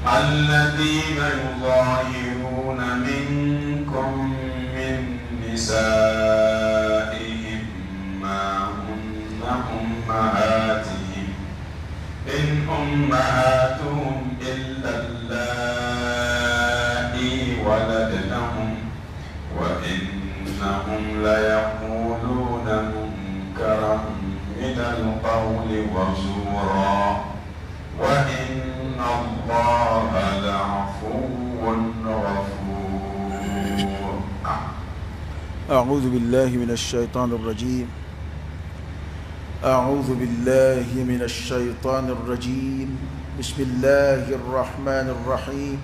الذين يظاهرون منكم من نسائهم ما هن أمهاتهم إن أمهاتهم إلا اللائي ولدنهم وإنهم ليقولون منكرا من القول وزورا وإن الله لعفو غفور. أعوذ بالله من الشيطان الرجيم. أعوذ بالله من الشيطان الرجيم. بسم الله الرحمن الرحيم،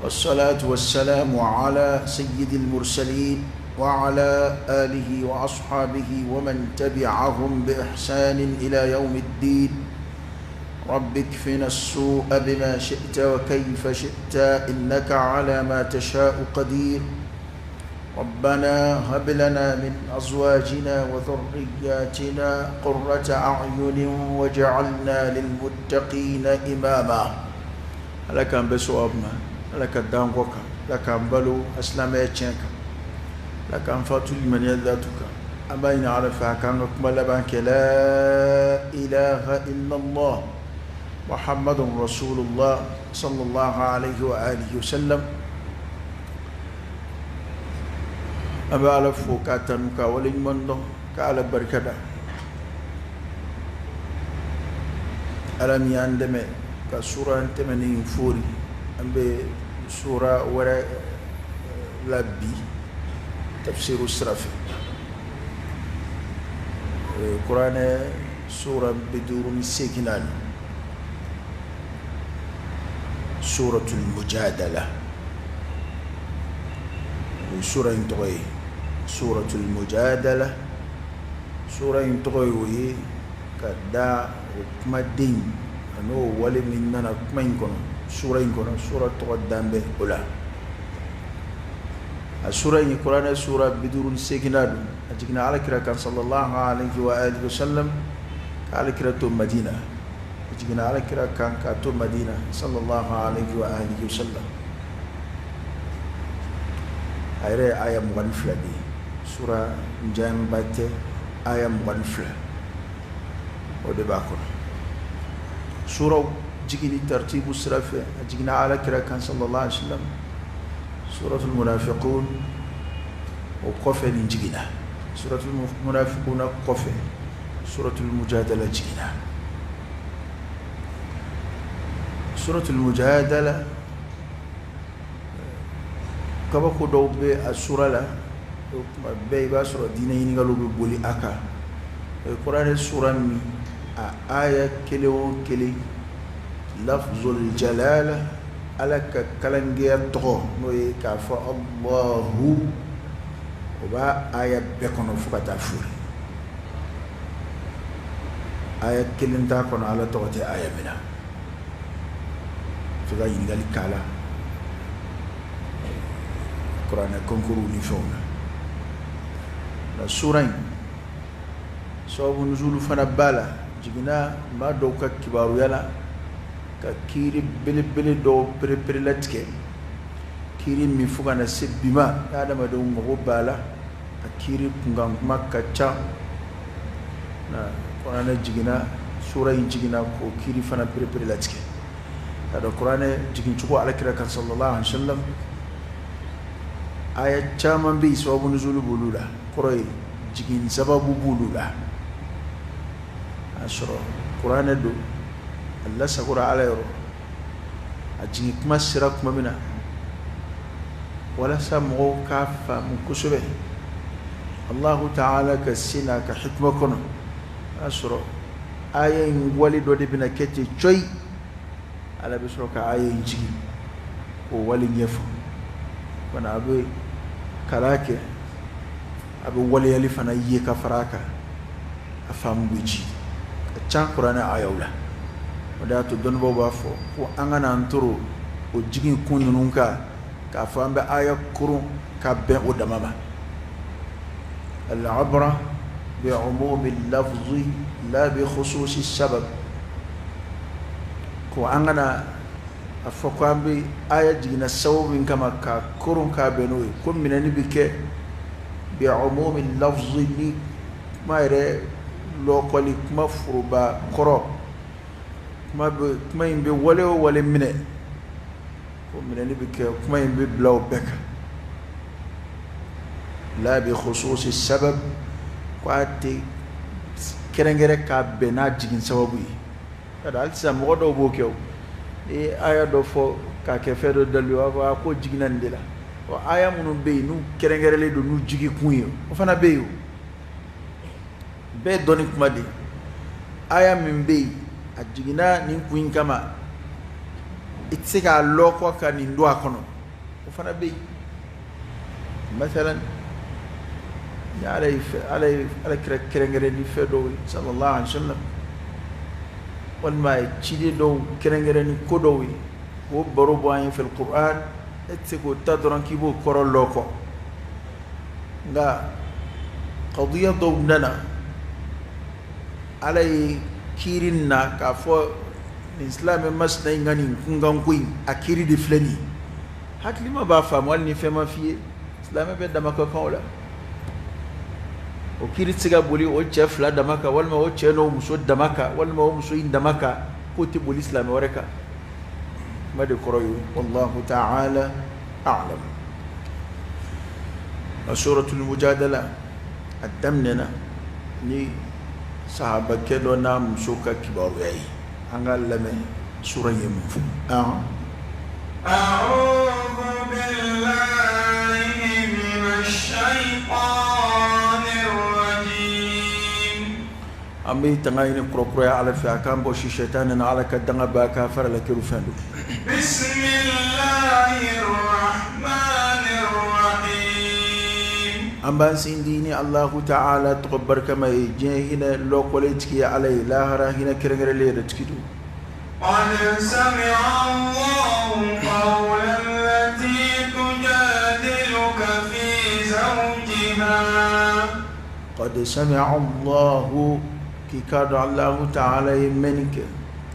والصلاة والسلام على سيد المرسلين وعلى آله وأصحابه ومن تبعهم بإحسان إلى يوم الدين. رب اكفنا السوء بما شئت وكيف شئت إنك على ما تشاء قدير. ربنا هب لنا من أزواجنا وذرياتنا قرة أعين واجعلنا للمتقين إماما. لك أن بسوابنا، لك الدانقوك، لك أن بلو أسلام يتشنك، لك أن فاتو لمن يذاتك أبين على فاكان لبانك لا إله إلا الله محمد رسول الله صلى الله عليه وآله وسلم. أبا على فوكا تنكا ولن كعلى بركة ألم يندم كسورة تمنين فوري أم بسورة وراء لبي تفسير السرافي القرآن سورة بدور السكنان سورة المجادلة سورة انتغي سورة المجادلة سورة انتغي وهي كدا وكما الدين أنه ولي مننا كما ينكون سورة ينكون سورة تقدم به أولا السورة القرآن سورة بدور السكنان أجينا على كرا كان صلى الله عليه وآله وسلم على كرا مدينة أجينا على كرا كان كاتو مدينة صلى الله عليه وآله وسلم. أيرة آية مغنفلة دي سورة جنبات آية مغنفلة ودباكم سورة جيني ترتيب السرافة أجينا على كرا كان صلى الله عليه وسلم سورة المنافقون وقفة نجينا سورة المنافقون قفة سورة المجادلة جينا سورة المجادلة kabako dɔw bɛ a sura la o tuma bɛɛ i b'a sɔrɔ diinɛ ɲininkaliw bɛ boli a kan. O ye kuranɛ sura min a aya kelen o kelen lafzul jalala ala ka kalankɛya tɔgɔ n'o ye k'a fɔ Allahu o b'a aya bɛɛ kɔnɔ fo ka taa fori. Aya kelen t'a kɔnɔ ala tɔgɔ tɛ aya min na fo ka ɲininkali k'a la kuranɛ concours ni fɛnw na. La sura in sababu nuzulu fana b'a la jiginna maa dɔw ka kibaruya la ka kiiri belebele dɔw pereperelatigɛ kiiri min fo ka na se bi ma adamadenw mago b'a la a kiiri kunkan kuma ka ca na kuranɛ jiginna sura in jiginna k'o kiiri fana pereperelatigɛ ka dɔn kuranɛ jigincogo alakira kan sallallahu alaihi wa sallam aya caman bɛ yen sababu nuzulu b'olu la kɔrɔ ye jigin sababu b'olu la a sɔrɔ kuranɛ don a lasagora ala yɔrɔ a jigin kuma sera tuma min na walasa mɔgɔw k'a faamu kosɛbɛ Allahu ta'ala ka se n'a ka hikima kɔnɔ a sɔrɔ aya in wale dɔ de bɛna kɛ ten cɔyi ala bɛ sɔrɔ ka aya in jigin k'o wale ɲɛfɔ fana a bɛ kalan kɛ a bɛ waleyali fana ye ka fara a kan a faamu bɛ ji ka ca kuranɛ ayaw la. O de y'a to dɔnnibaaw b'a fɔ ko an kana an toro o jigin kun ninnu kan k'a fɔ an bɛ aya koron ka bɛn o dama ma. Al-ibra bi umumi al-lafzi la bi khususi sabab ko an kana A fɔ ko an bɛ aya jiginna sababu min kama ka koron k'a bɛn n'o ye, ko minɛni bɛ kɛ bi umumi lafzi, ni kuma yɛrɛ lɔkɔli, kuma foroba kɔrɔ, kuma bɛ kuma in bɛ wale o wale minɛ, ko minɛni bɛ kɛ kuma in bɛ bila o bɛɛ kan. La bi khususi sabab, ko a tɛ kɛrɛnkɛrɛn k'a bɛn n'a jigin sababu ye. Hali sisan mɔgɔ dɔw b'o kɛ, o ni aya dɔ fɔ k'a kɛ fɛn dɔ dalilu ye, u b'a fɔ a ko jiginna nin de la. Ɔ aya minnu bɛ yen n'u kɛrɛnkɛrɛnlen don n'u jigi kun ye, o fana bɛ yen. O bɛɛ ye dɔnni kuma de ye. Aya min bɛ yen a jiginna nin kun in kama, i tɛ se k'a lɔkɔ ka nin don a kɔnɔ, o fana bɛ yen. Masalan, ni Ala ye Ala ye Ala kira kɛrɛnkɛrɛn ni fɛn dɔw ye sallallahu alaihi wa sallam, walima a ye ciden dɔw kɛrɛnkɛrɛn ni ko dɔw ye k'o baro bɔ an ye fil Qur'an, e tɛ se k'o ta dɔrɔn k'i b'o kɔrɔ lɔkɔ. Nka qadiya dɔw nana, Ala ye kiiri na k'a fɔ nin silamɛ masina in ka nin kunkanko in, a kiiri de filɛ nin ye. Hakilima b'a faamu hali ni fɛn ma f'i ye, silamɛ bɛɛ dama ka kan o la. O kiiri tɛ se ka boli o cɛ fila dama kan, walima o cɛ n'o muso dama kan, walima o muso in dama kan, k'o tɛ boli silamɛ wɛrɛ kan. Kuma de kɔrɔ ye, wallahu ta'ala a'lam. Suratul Mujadala a daminɛna ni sahabakɛ dɔ n'a muso ka kibaruya ye. An ka lamɛn sura ye mun fɔ. أعوذ بالله من الشيطان الرجيم. An bɛ tanga ɲini kurakuraya Ala fɛ, a k'an bɔ si sɛtanɛ na, Ala ka danga b'a ka fara la kɛru fɛn don. بسم الله الرحمن الرحيم. An b'an sindi ni Allahu ta'ala tɔgɔ barikama ye, diɲɛ hinɛ lɔkɔlen tigi ye Ala ye, lahara hinɛ kɛrɛnkɛrɛnlen yɛrɛ tigi don. قد سمع الله قول التي تجادلك في زوجها. قد سمع الله, k'i k'a dɔn Allahu ta'ala ye mɛnni kɛ,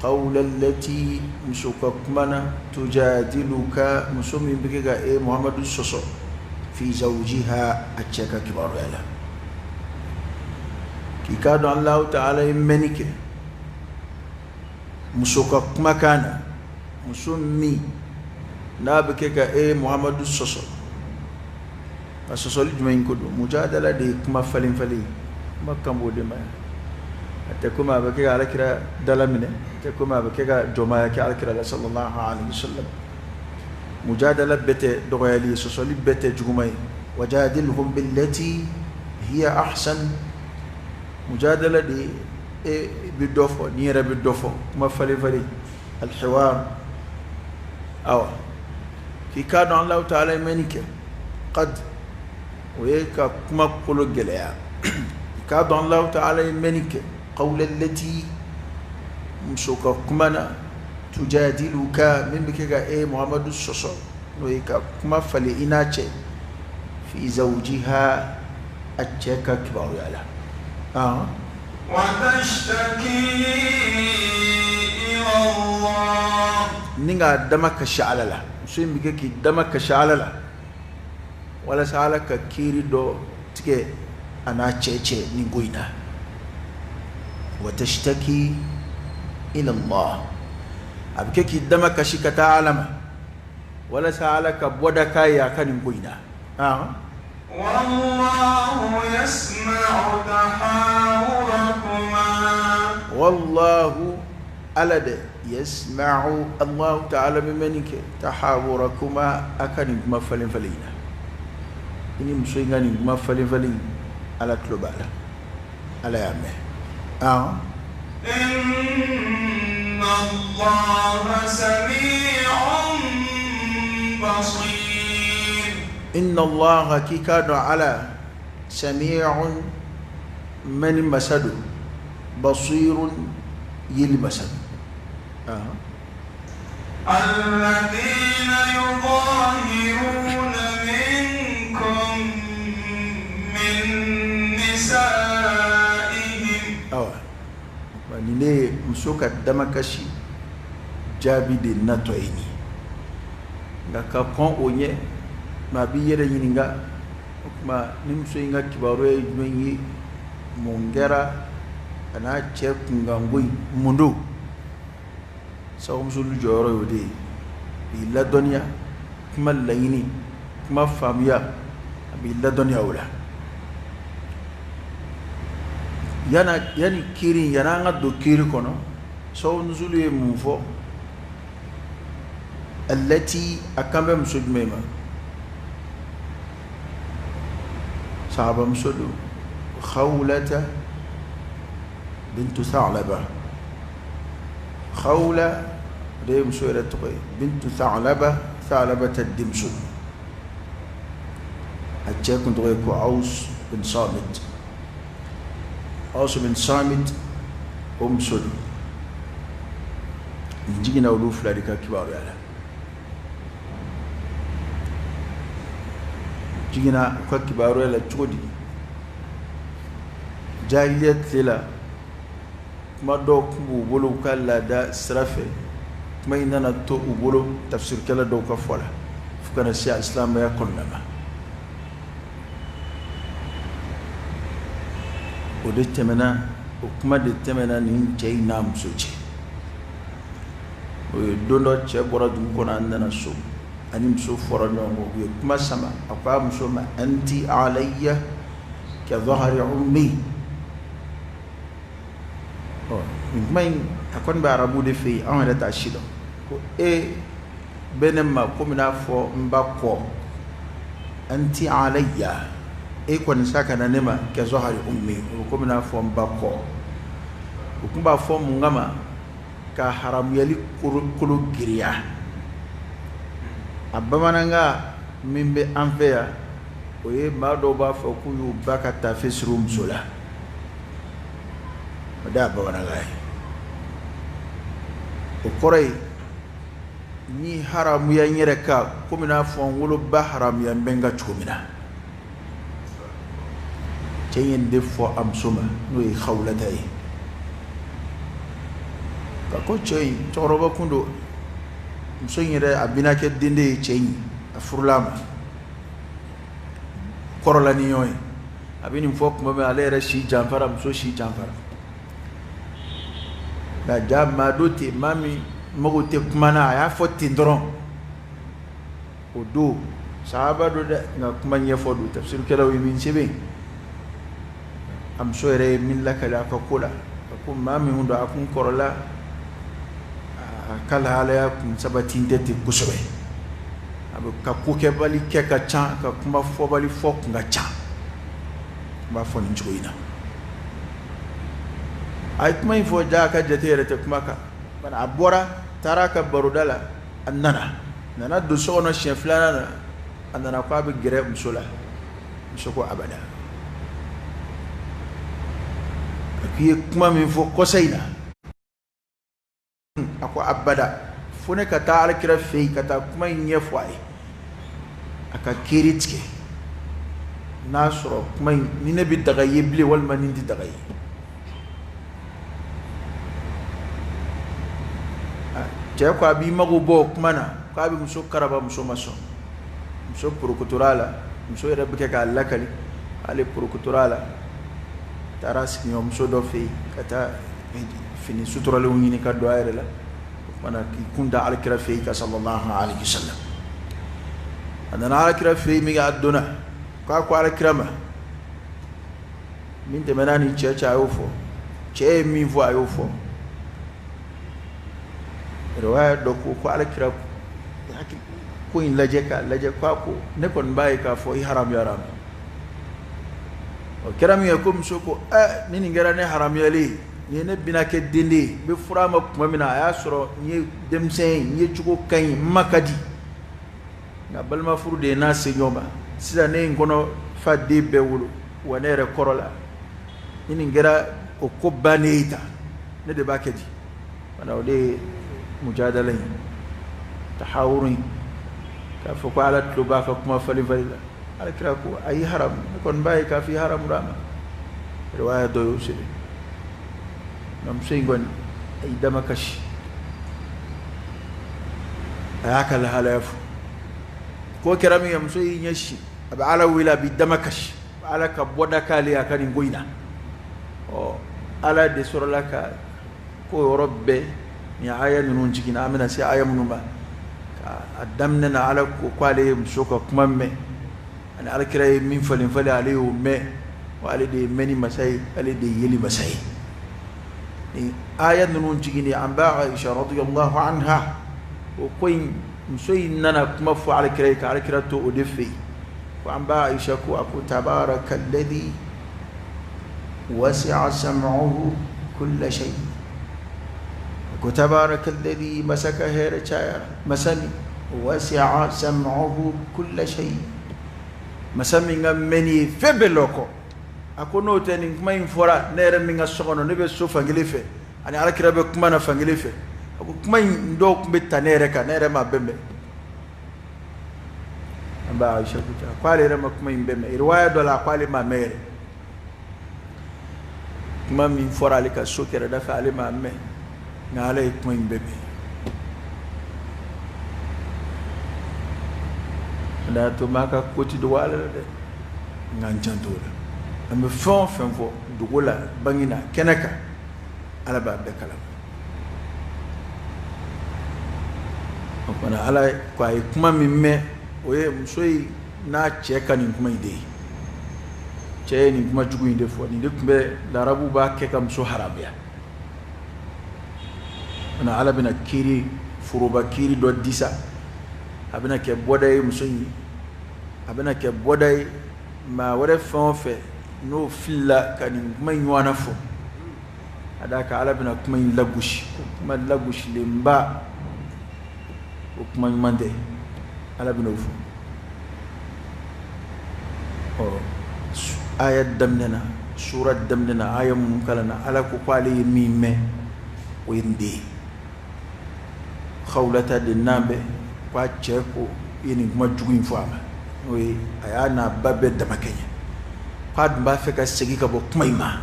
قول التي, muso ka kuma na, تجادلك, muso min bɛ kɛ ka e Muhamadu sɔsɔ, في زوجها, a cɛ ka kibaruya la. K'i k'a dɔn Allahu ta'ala ye mɛnni kɛ muso ka kumakan na, muso min n'a bɛ kɛ ka e Muhamadu sɔsɔ. A sɔsɔli jumɛn in ko don? Mujadala de ye kuma falen falen ye, kuma kan b'o de ma. A tɛ komi a bɛ kɛ ka Alakira dala minɛ, a tɛ komi a bɛ kɛ ka jɔnmaya kɛ Alakira la sallallahu alaihi wa sallam. Mujadala bɛɛ tɛ dɔgɔyali ye, sɔsɔli bɛɛ tɛ juguman ye. وجادلهم بالتي هي أحسن. Mujadala de e bɛ dɔ fɔ, ni yɛrɛ bɛ dɔ fɔ, kuma falen falen, الحوار. Awa, k'i k'a dɔn Alahu ta'ala ye mɛnni kɛ, قد, o ye ka kuma kolo gɛlɛya. I k'a dɔn Alahu ta'ala ye mɛnni kɛ, قول التي, muso ka kuma na, تجادلك, min bɛ kɛ ka e Muhamadu sɔsɔ, n'o ye ka kuma falen i n'a cɛ, في زوجها, a cɛ ka kibaruya la. وتشتكي إلى الله. Ni k'a dama kasi Ala la, muso in bɛ kɛ k'i dama kasi Ala la walasa Ala ka kiiri dɔ tigɛ a n'a cɛ cɛ nin ko in na. وتشتكي إلى الله, a bɛ kɛ k'i dama kasi ka taa Ala ma walasa Ala ka bɔda k'a ye a ka nin ko in na. والله يسمع تحاوركما. والله, Ala dɛ, يسمع, Allahu ta'ala bɛ mɛnni kɛ, تحاوركما, a ka nin kuma falen falen in na, i ni muso in ka nin kuma falen falen, Ala tulo b'a la, Ala y'a mɛn. إن الله سميع بصير. إن الله, k'i k'a dɔn Ala, سميع, mɛnni masa don, بصير, yeli masa don. الذين يظاهرون منكم من نسائهم. Awa, nin ne ye muso ka damakasi jaabi de natɔ ye nin ye. Nka ka kɔn o ɲɛ, maa b'i yɛrɛ ɲininka, o tuma ni muso in ka kibaruya ye jumɛn ye, mun kɛra a n'a cɛ kunkanko in, mun don? Sababumusolu jɔyɔrɔ y'o de ye, b'i ladɔnniya kuma laɲini, kuma faamuya, a b'i ladɔnniya o la. Yanni kiiri, yanni an ka don kiiri kɔnɔ, sababu ye mun fɔ? Allati, a kan bɛ muso jumɛn ma? Sahaba muso don, Khawlata bintu Tha'laba. Khawla o de ye muso yɛrɛ tɔgɔ ye, bintu Tha'laba, Tha'laba ta denmuso. A cɛ kun tɔgɔ ye ko Aus bin Samit. Aus bin Samit, o muso don. Nin jiginna olu fila de ka kibaruya la. Jiginna u ka kibaruya la cogo di? Jahiliya tile la, kuma dɔw tun b'u bolo u ka laada sira fɛ. Kuma in nana to u bolo tafsirikɛla dɔw ka fɔ la, fo ka na se silamɛya kɔnɔna ma. O de tɛmɛna, o kuma de tɛmɛna nin cɛ in n'a muso cɛ. O ye don dɔ, cɛ bɔra dugu kɔnɔ, a nana so, ani muso fɔra ɲɔgɔn kɔ, u ye kuma sama. A ko a muso ma: anti alayya ka zahari ummi. Ɔ, nin kuma in, a kɔni bɛ arabu de fɛ yen, anw yɛrɛ t'a si dɔn. Ko e bɛ ne ma komi n'a fɔ n ba kɔ. Anti alayya, e kɔni sa ka na ne ma, ka zahari ummi, o bɛ komi n'a fɔ n ba kɔ. O tun b'a fɔ mun kama? Ka haramuyali kolo giriya. A bamanankan min bɛ an fɛ yan, o ye maa dɔw b'a fɔ k'u y'u ba ka taafe siri u muso la. O de y'a bamanankan ye. O kɔrɔ ye ni haramuya n yɛrɛ kan komi n'a fɔ n woloba haramuya n bɛ n ka cogo min na. Cɛ in ye nin de fɔ a muso ma, n'o ye Khawlata ye. Ka ko cɛ in cɛkɔrɔba kun don, muso in yɛrɛ a bɛna kɛ den de ye. Cɛ in a furula a ma, kɔrɔla ni ɲɔgɔn ye. A bɛ nin fɔ tuma min, ale yɛrɛ si janfara, muso si janfara. Nka ja maa dɔ ten, maa min mago tɛ kuma na, a y'a fɔ ten dɔrɔn. O don sahaba don dɛ, nka kuma ɲɛfɔ don. Tafsirikɛlaw ye min sɛbɛn, a muso yɛrɛ ye min lakali a ka ko la, a ko maa min don, a kun kɔrɔla, a ka lahalaya kun sabati tɛ ten kosɛbɛ. A bɛ ka kokɛbali kɛ ka ca, ka kuma fɔbali fɔ kun ka ca. N b'a fɔ nin cogo in na, a ye kuma in fɔ, ja a ka jate yɛrɛ tɛ kuma kan. A bɔra, taara a ka baroda la. A nana don so kɔnɔ siɲɛ filanan na. A nana ko a bɛ gɛrɛ muso la. Muso ko abada. A k'i ye kuma min fɔ kɔsa in na? A ko abada, fo ne ka taa alakira fɛ yen, ka taa kuma in ɲɛfɔ a ye, a ka kiiri tigɛ, n'a sɔrɔ kuma in ni ne bɛ daga ye bilen walima ni n tɛ daga ye. Cɛ ko a b'i mago bɔ o kuma na, k'a bɛ muso karaba. Muso ma sɔn. Muso porokotora a la. Muso yɛrɛ bɛ kɛ k'a lakali, ale porokotora a la. Taara sigiɲɔgɔnmuso dɔ fɛ yen, ka taa fini suturalenw ɲini ka don a yɛrɛ la. O kumana k'i kun da alakira fɛ yen ka, sallallahu alaihi wasallam. A nana alakira fɛ yen min kɛ, a donna k'a ko alakira ma, min tɛmɛna ni cɛ cɛ, a y'o fɔ. Cɛ ye min fɔ, a y'o fɔ. Riwaya dɔ ko ko alakira ko in lajɛ k'a lajɛ, ko a ko ne kɔni b'a ye k'a fɔ i haramuyara ma. O kɛra min ye, ko muso ko ɛ, ni nin kɛra ne haramuyalen ye, nin ye ne bɛna kɛ den de ye. N bɛ furu a ma tuma min na, a y'a sɔrɔ n ye denmisɛn ye, n ye cogo ka ɲi, n ma ka di. Nka balima furu de ye n'a se ɲɔgɔn ma. Sisan ne ye n kɔnɔ fa den bɛɛ wolo wa, ne yɛrɛ kɔrɔ la. Ni nin kɛra o ko bannen ye tan, ne de b'a kɛ di? Wala o de ye mujadala in, tahawuru in, k'a fɔ ko ala tulo b'a ka kuma falen falen la. Ala kira ko a y'i haramu, ne kɔni b'a ye k'a fɔ i haramura a ma. Riwaya dɔ y'o sɛbɛn. Nka muso in kɔni, a y'i dama kasi, a y'a ka lahalaya fɔ. Ko kɛra min kɛ, muso y'i ɲɛsin, a bɛ Ala wele, a b'i damakasi Ala ka bɔda k'ale ye a ka nin ko in na. Ɔ, Ala de sɔrɔla ka ko yɔrɔ bɛɛ nin aya ninnu jiginna. An bɛna se aya minnu ma, a daminɛ na, Ala ko k'ale ye muso ka kuma mɛn, ani Alakira ye min falen falen, ale y'o mɛn, wa ale de ye mɛnni masa ye, ale de ye yeli masa ye. Nin aya ninnu jiginni, an ba Aisha radiyallahu anha, o ko in, muso in nana kuma fɔ Alakira ye ka Alakira to o de fɛ yen, ko an ba Aisha ko, a ko: tabaraka alladhi wasi'a sam'uhu kulla shay. Ko tabaraka alladhi, masa ka hɛrɛ cayara, masa min wasi'a sam'uhu kulla shay, masa min ka mɛnni ye fɛn bɛɛ lɔ kɔ. A ko n'o tɛ, nin kuma in fɔra ne yɛrɛ min ka so kɔnɔ, ne bɛ so fankelen fɛ ani Alakira bɛ kuma na fankelen fɛ. A ko kuma in dɔw tun bɛ ta ne yɛrɛ kan, ne yɛrɛ ma bɛɛ mɛn. An ba Aisha ko ten, ko ale yɛrɛ ma kuma in bɛɛ mɛn. Riwaya dɔ la, a ko ale ma mɛn yɛrɛ. Kuma min fɔra ale ka so kɛrɛda fɛ, ale ma mɛn, nka Ala ye kuma in bɛɛ mɛn. O de y'a to maa ka ko ti dogo Ala la dɛ, nka n janto o la. An bɛ fɛn o fɛn fɔ dogo la, bangi na, kɛnɛ kan, Ala b'a bɛɛ kalama. O kumana, Ala ko a ye kuma min mɛn, o ye muso in n'a cɛ ka nin kuma in de ye. Cɛ ye nin kuma jugu in de fɔ. Nin de tun bɛ larabu b'a kɛ ka muso haramuya na. Ala bɛna kiiri, foroba kiiri dɔ di sa. A bɛna kɛ bɔda ye muso in ye, a bɛna kɛ bɔda ye maa wɛrɛ fɛn o fɛn n'o filila ka nin kuma in ɲɔgɔnna fɔ. A d'a kan, Ala bɛna kuma in lagosi, o kuma lagosilenba, o kuma ɲuman tɛ, Ala bɛna o fɔ. Ɔ, aya daminɛ na, sura daminɛ na, aya minnu kalanna, Ala ko k'ale ye min mɛn, o ye nin de ye. Khawulata de nan bɛ ko a cɛ ko i ye nin kuma jugu in fɔ a ma, n'o ye a y'a n'a ba bɛɛ damakɛɲɛ, k'a dun b'a fɛ ka segin ka bɔ kuma in ma,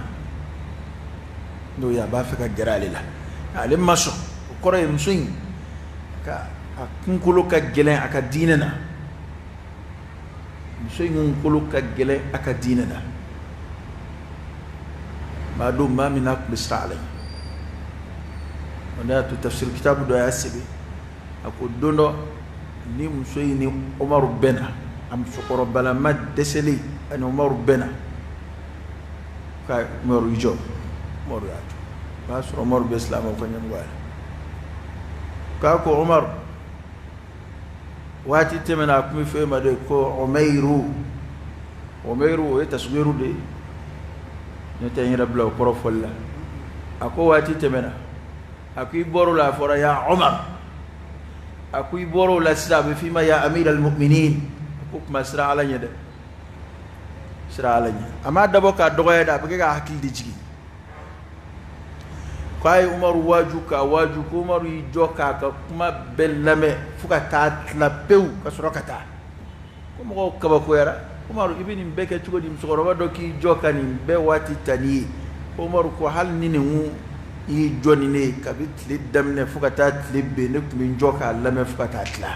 n'o ye a b'a fɛ ka gɛrɛ ale la, ale ma sɔn. O kɔrɔ ye muso in ka a kunkolo ka gɛlɛn a ka diinɛ na. Muso in kunkolo ka gɛlɛn a ka diinɛ na. Maa don, maa min n'a tun bɛ siran Ala ɲɛ. O de y'a to tafsir kitabu dɔ y'a sɛbɛn, a ko don dɔ ni muso in ni Umaru bɛnna, a musokɔrɔbalama dɛsɛlen ani Umaru bɛnna, ka Umaru i jɔ. Umaru y'a jɔ. O y'a sɔrɔ Umaru bɛ silamɛw ka ɲɛmɔgɔya la. K'a ko: Umaru, waati tɛmɛna, a tun bɛ fɔ e ma de ko Umayiru. Umayiru, o ye tasgiru de ye, ne tɛ n yɛrɛ bila o kɔrɔ fɔli la. A ko waati tɛmɛna, a ko i bɔr'o la, a fɔra ya Umar. A ko i bɔr'o la sisan, a bɛ f'i ma ya amir al-mu'minin. A ko kuma, siran Ala ɲɛ dɛ, siran Ala ɲɛ. A m'a dabɔ k'a dɔgɔya dɛ, a bɛ kɛ k'a hakili de jigin. K'a ye Umaru waaju k'a waaju, ko Umaru y'i jɔ k'a ka kuma bɛɛ lamɛn fo ka taa tila pewu ka sɔrɔ ka taa. Ko mɔgɔw kabakoyara: Umaru, i bɛ nin bɛɛ kɛ cogo di, musokɔrɔba dɔ k'i jɔ ka nin bɛɛ waati ta n'i ye? Ko Umaru ko hali ni nin kun y'i jɔ ni ne ye kabi tile daminɛ fo ka taa tile ben, ne tun bɛ n jɔ k'a lamɛn fo ka taa tila.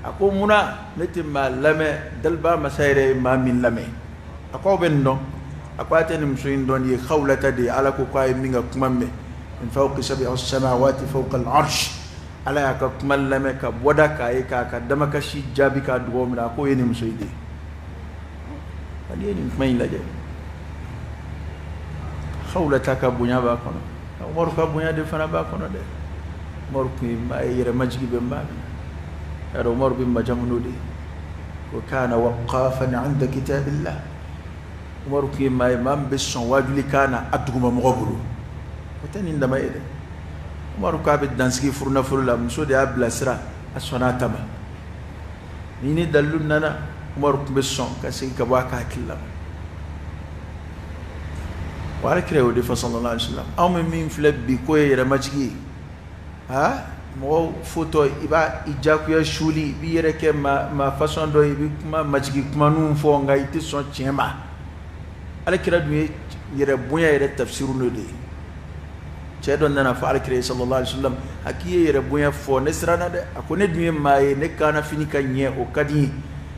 A ko munna ne tɛ maa lamɛn, daliba masa yɛrɛ ye maa min lamɛn? A ko aw bɛ nin dɔn? A ko a tɛ nin muso in dɔn, nin ye Khawulata de ye. Ala ko k'a ye min ka kuma mɛn min fawqi sab'i samawati fawqa al-arsh, Ala y'a ka kuma lamɛn ka bɔda k'a ye, k'a ka damakasi jaabi, k'a dugawu minɛ. A k'o ye nin muso in de ye. N'i ye nin kuma in lajɛ, Khawulata ka bonya b'a kɔnɔ, Umaru ka bonya de fana b'a kɔnɔ dɛ. Umaru tun ye maa ye, yɛrɛmajigi bɛ maa min na. Yarɔ, Umaru bɛ majamu n'o de ye ko kana waqafan inda kitabillah. Umaru tun ye maa ye, maa min bɛ sɔn waajulikan na a dugumamɔgɔ bolo. O tɛ nin dama ye dɛ. Umaru k'a bɛ dansigi furunafolo la, muso de y'a bilasira, a sɔnna a ta ma. Ni dalilu nana, Umaru tun bɛ sɔn ka segin ka bɔ a ka hakili la. Wa Ala kira y'o de fɔ sallallahu alaihi wasallam. Anw bɛ min filɛ bi k'o ye yɛrɛmajigi ye, ha, mɔgɔw fotɔ, i b'a i jagoya suli, i b'i yɛrɛ kɛ maa façon dɔ ye, i bɛ kuma majigi kumaninw fɔ, nka i tɛ sɔn tiɲɛ ma. Ala kira dun ye yɛrɛ bonya yɛrɛ tafsiru n'o de ye. Cɛ dɔ nana fɔ alakira ye sallallahu alaihi wasallam, a k'i ye yɛrɛ bonya fɔ, ne siranna dɛ. A ko ne dun ye maa ye, ne kanna fini ka ɲɛ, o ka di n ye,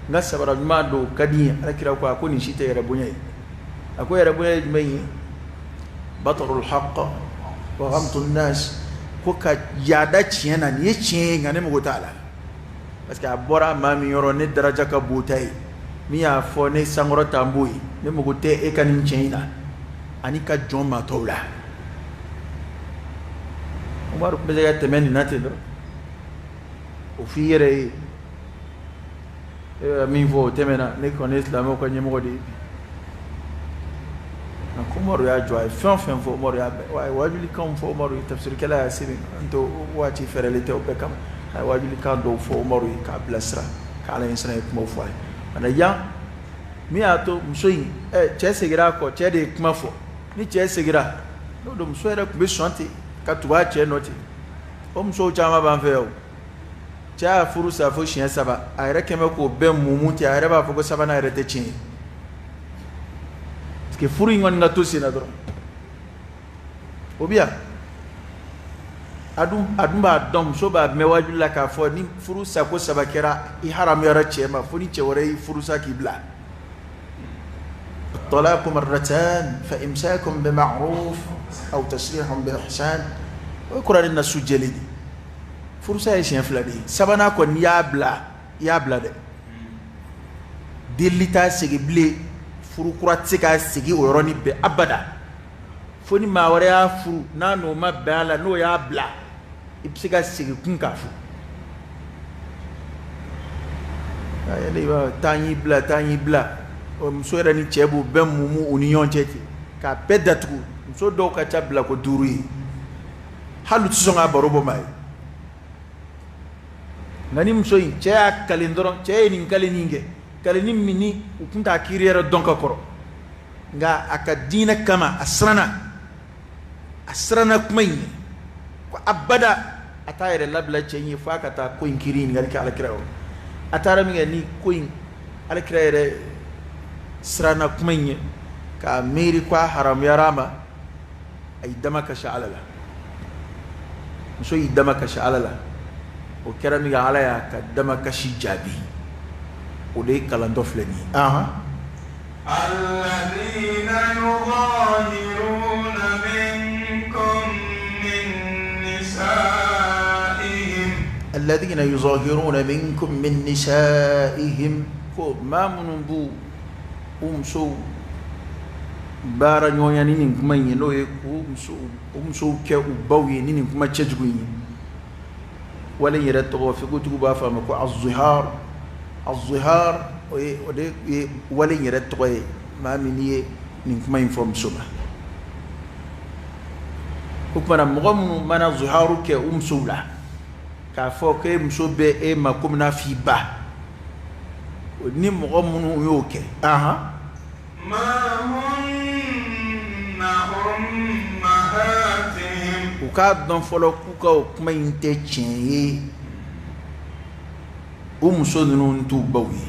n ka sabara ɲuman don, o ka di n ye. Alakira ko, a ko nin si tɛ yɛrɛ bonya ye. A ko yɛrɛ bonya ye jumɛn ye? Batarul haqq wa ghamtu nnas. Ko ka yaada tiɲɛ na, nin ye tiɲɛ ye, nka ne mago t'a la, parce que a bɔra maa min yɔrɔ, ne daraja ka bon ta ye. Min y'a fɔ, ne sankɔrɔta n b'o ye, ne mago tɛ e ka nin tiɲɛ in na, ani ka jɔn maa tɔw la. Umaru tun bɛ se ka tɛmɛ nin na ten dɔrɔn, o f'i yɛrɛ ye, e bɛ min fɔ, o tɛmɛna, ne kɔni ye silamɛw ka ɲɛmɔgɔ de ye bi. Nka ko Umaru y'a jɔ, a ye fɛn o fɛn fɔ, Umaru y'a bɛɛ, a ye wajulikanw fɔ Umaru ye, tafsirikɛla y'a sɛbɛn, an tɛ waati fɛrɛlen tɛ o bɛɛ kama. A ye wajulikan dɔw fɔ Umaru ye k'a bilasira, k'Ala ɲɛsiran ye kumaw fɔ a ye. Ana yan min y'a to muso in, cɛ segira a kɔ, cɛ de ye kuma fɔ. Ni cɛ segira n'o don, muso yɛrɛ tun bɛ sɔn ten ka tugu a cɛ nɔ ten. O musow caman b'an fɛ yan o. Cɛ y'a furu sa fo siɲɛ 3, a yɛrɛ kɛn bɛ k'o bɛɛ mumu ten, a yɛrɛ b'a fɔ ko sabanan yɛrɛ tɛ tiɲɛ ye, parce que furu in kɔni ka to sen na dɔrɔn. O bɛ yan, a dun b'a dɔn, muso b'a mɛn wajibi la k'a fɔ ni furu sako 3 kɛra, i haramuyara cɛ ma fo ni cɛ wɛrɛ y'i furu sa k'i bila. الطلاق مرتان فإمساك بمعروف أو تسريح بإحسان. O ye kuranɛ nasu jɛlen de. Furusa ye siɲɛ 2 de ye, sabanan kɔni n'i y'a bila, i y'a bila dɛ, delili t'a segin bilen, furu kura tɛ se k'a segin o yɔrɔnin bɛɛ abada, fo ni maa wɛrɛ y'a furu, n'a n'o ma bɛn a la, n'o y'a bila, i bɛ se ka segin kun k'a furu. Taa y'i bila, taa y'i bila, muso yɛrɛ ni cɛ b'u bɛɛ mumu u ni ɲɔgɔn cɛ ten k'a bɛɛ datugu. Muso dɔw ka ca bila ko 5 ye, hali u tɛ sɔn k'a baro bɔ maa ye. Nka ni muso in cɛ y'a kalen dɔrɔn, cɛ ye nin kalen nin kɛ, kalenni min ni u tun t'a kiiri yɛrɛ dɔn ka kɔrɔ, nka a ka diinɛ kama a siranna, a siranna kuma in ɲɛ, ko abada a t'a yɛrɛ labila cɛ in ye f'a ka taa ko in kiiri ɲininkali kɛ alakira yɔrɔ. A taara min kɛ ni ko in, alakira yɛrɛ siranna kuma in ɲɛ k'a miiri ko a haramuyara a ma, a y'i dama kasi Ala la. Muso y'i dama kasi Ala la, o kɛra min kɛ, Ala y'a ka dama kasi jaabi. O de ye kalan dɔ filɛ nin ye. الذين يظاهرون منكم من نسائهم. الذين يظاهرون منكم من نسائهم. Ko maa minnu b'u u musow baara ɲɔgɔnya ni nin kuma in ye, n'o ye k'u musow u musow kɛ u baw ye ni nin kuma cɛjugu in ye. Wale in yɛrɛ tɔgɔ, fiqhutigiw b'a fɔ a ma ko az-zihar. Az-zihar, o ye o de ye wale in yɛrɛ tɔgɔ ye. Maa min n'i ye nin kuma in fɔ muso ma, o tuma na mɔgɔ minnu mana ziharu kɛ u musow la k'a fɔ k'e muso bɛ e ma komi n'a f'i ba, ni mɔgɔ minnu y'o kɛ, ما هن أمهاتهم. U k'a dɔn fɔlɔ k'u ka o kuma in tɛ tiɲɛ ye, u muso ninnu t'u baw ye.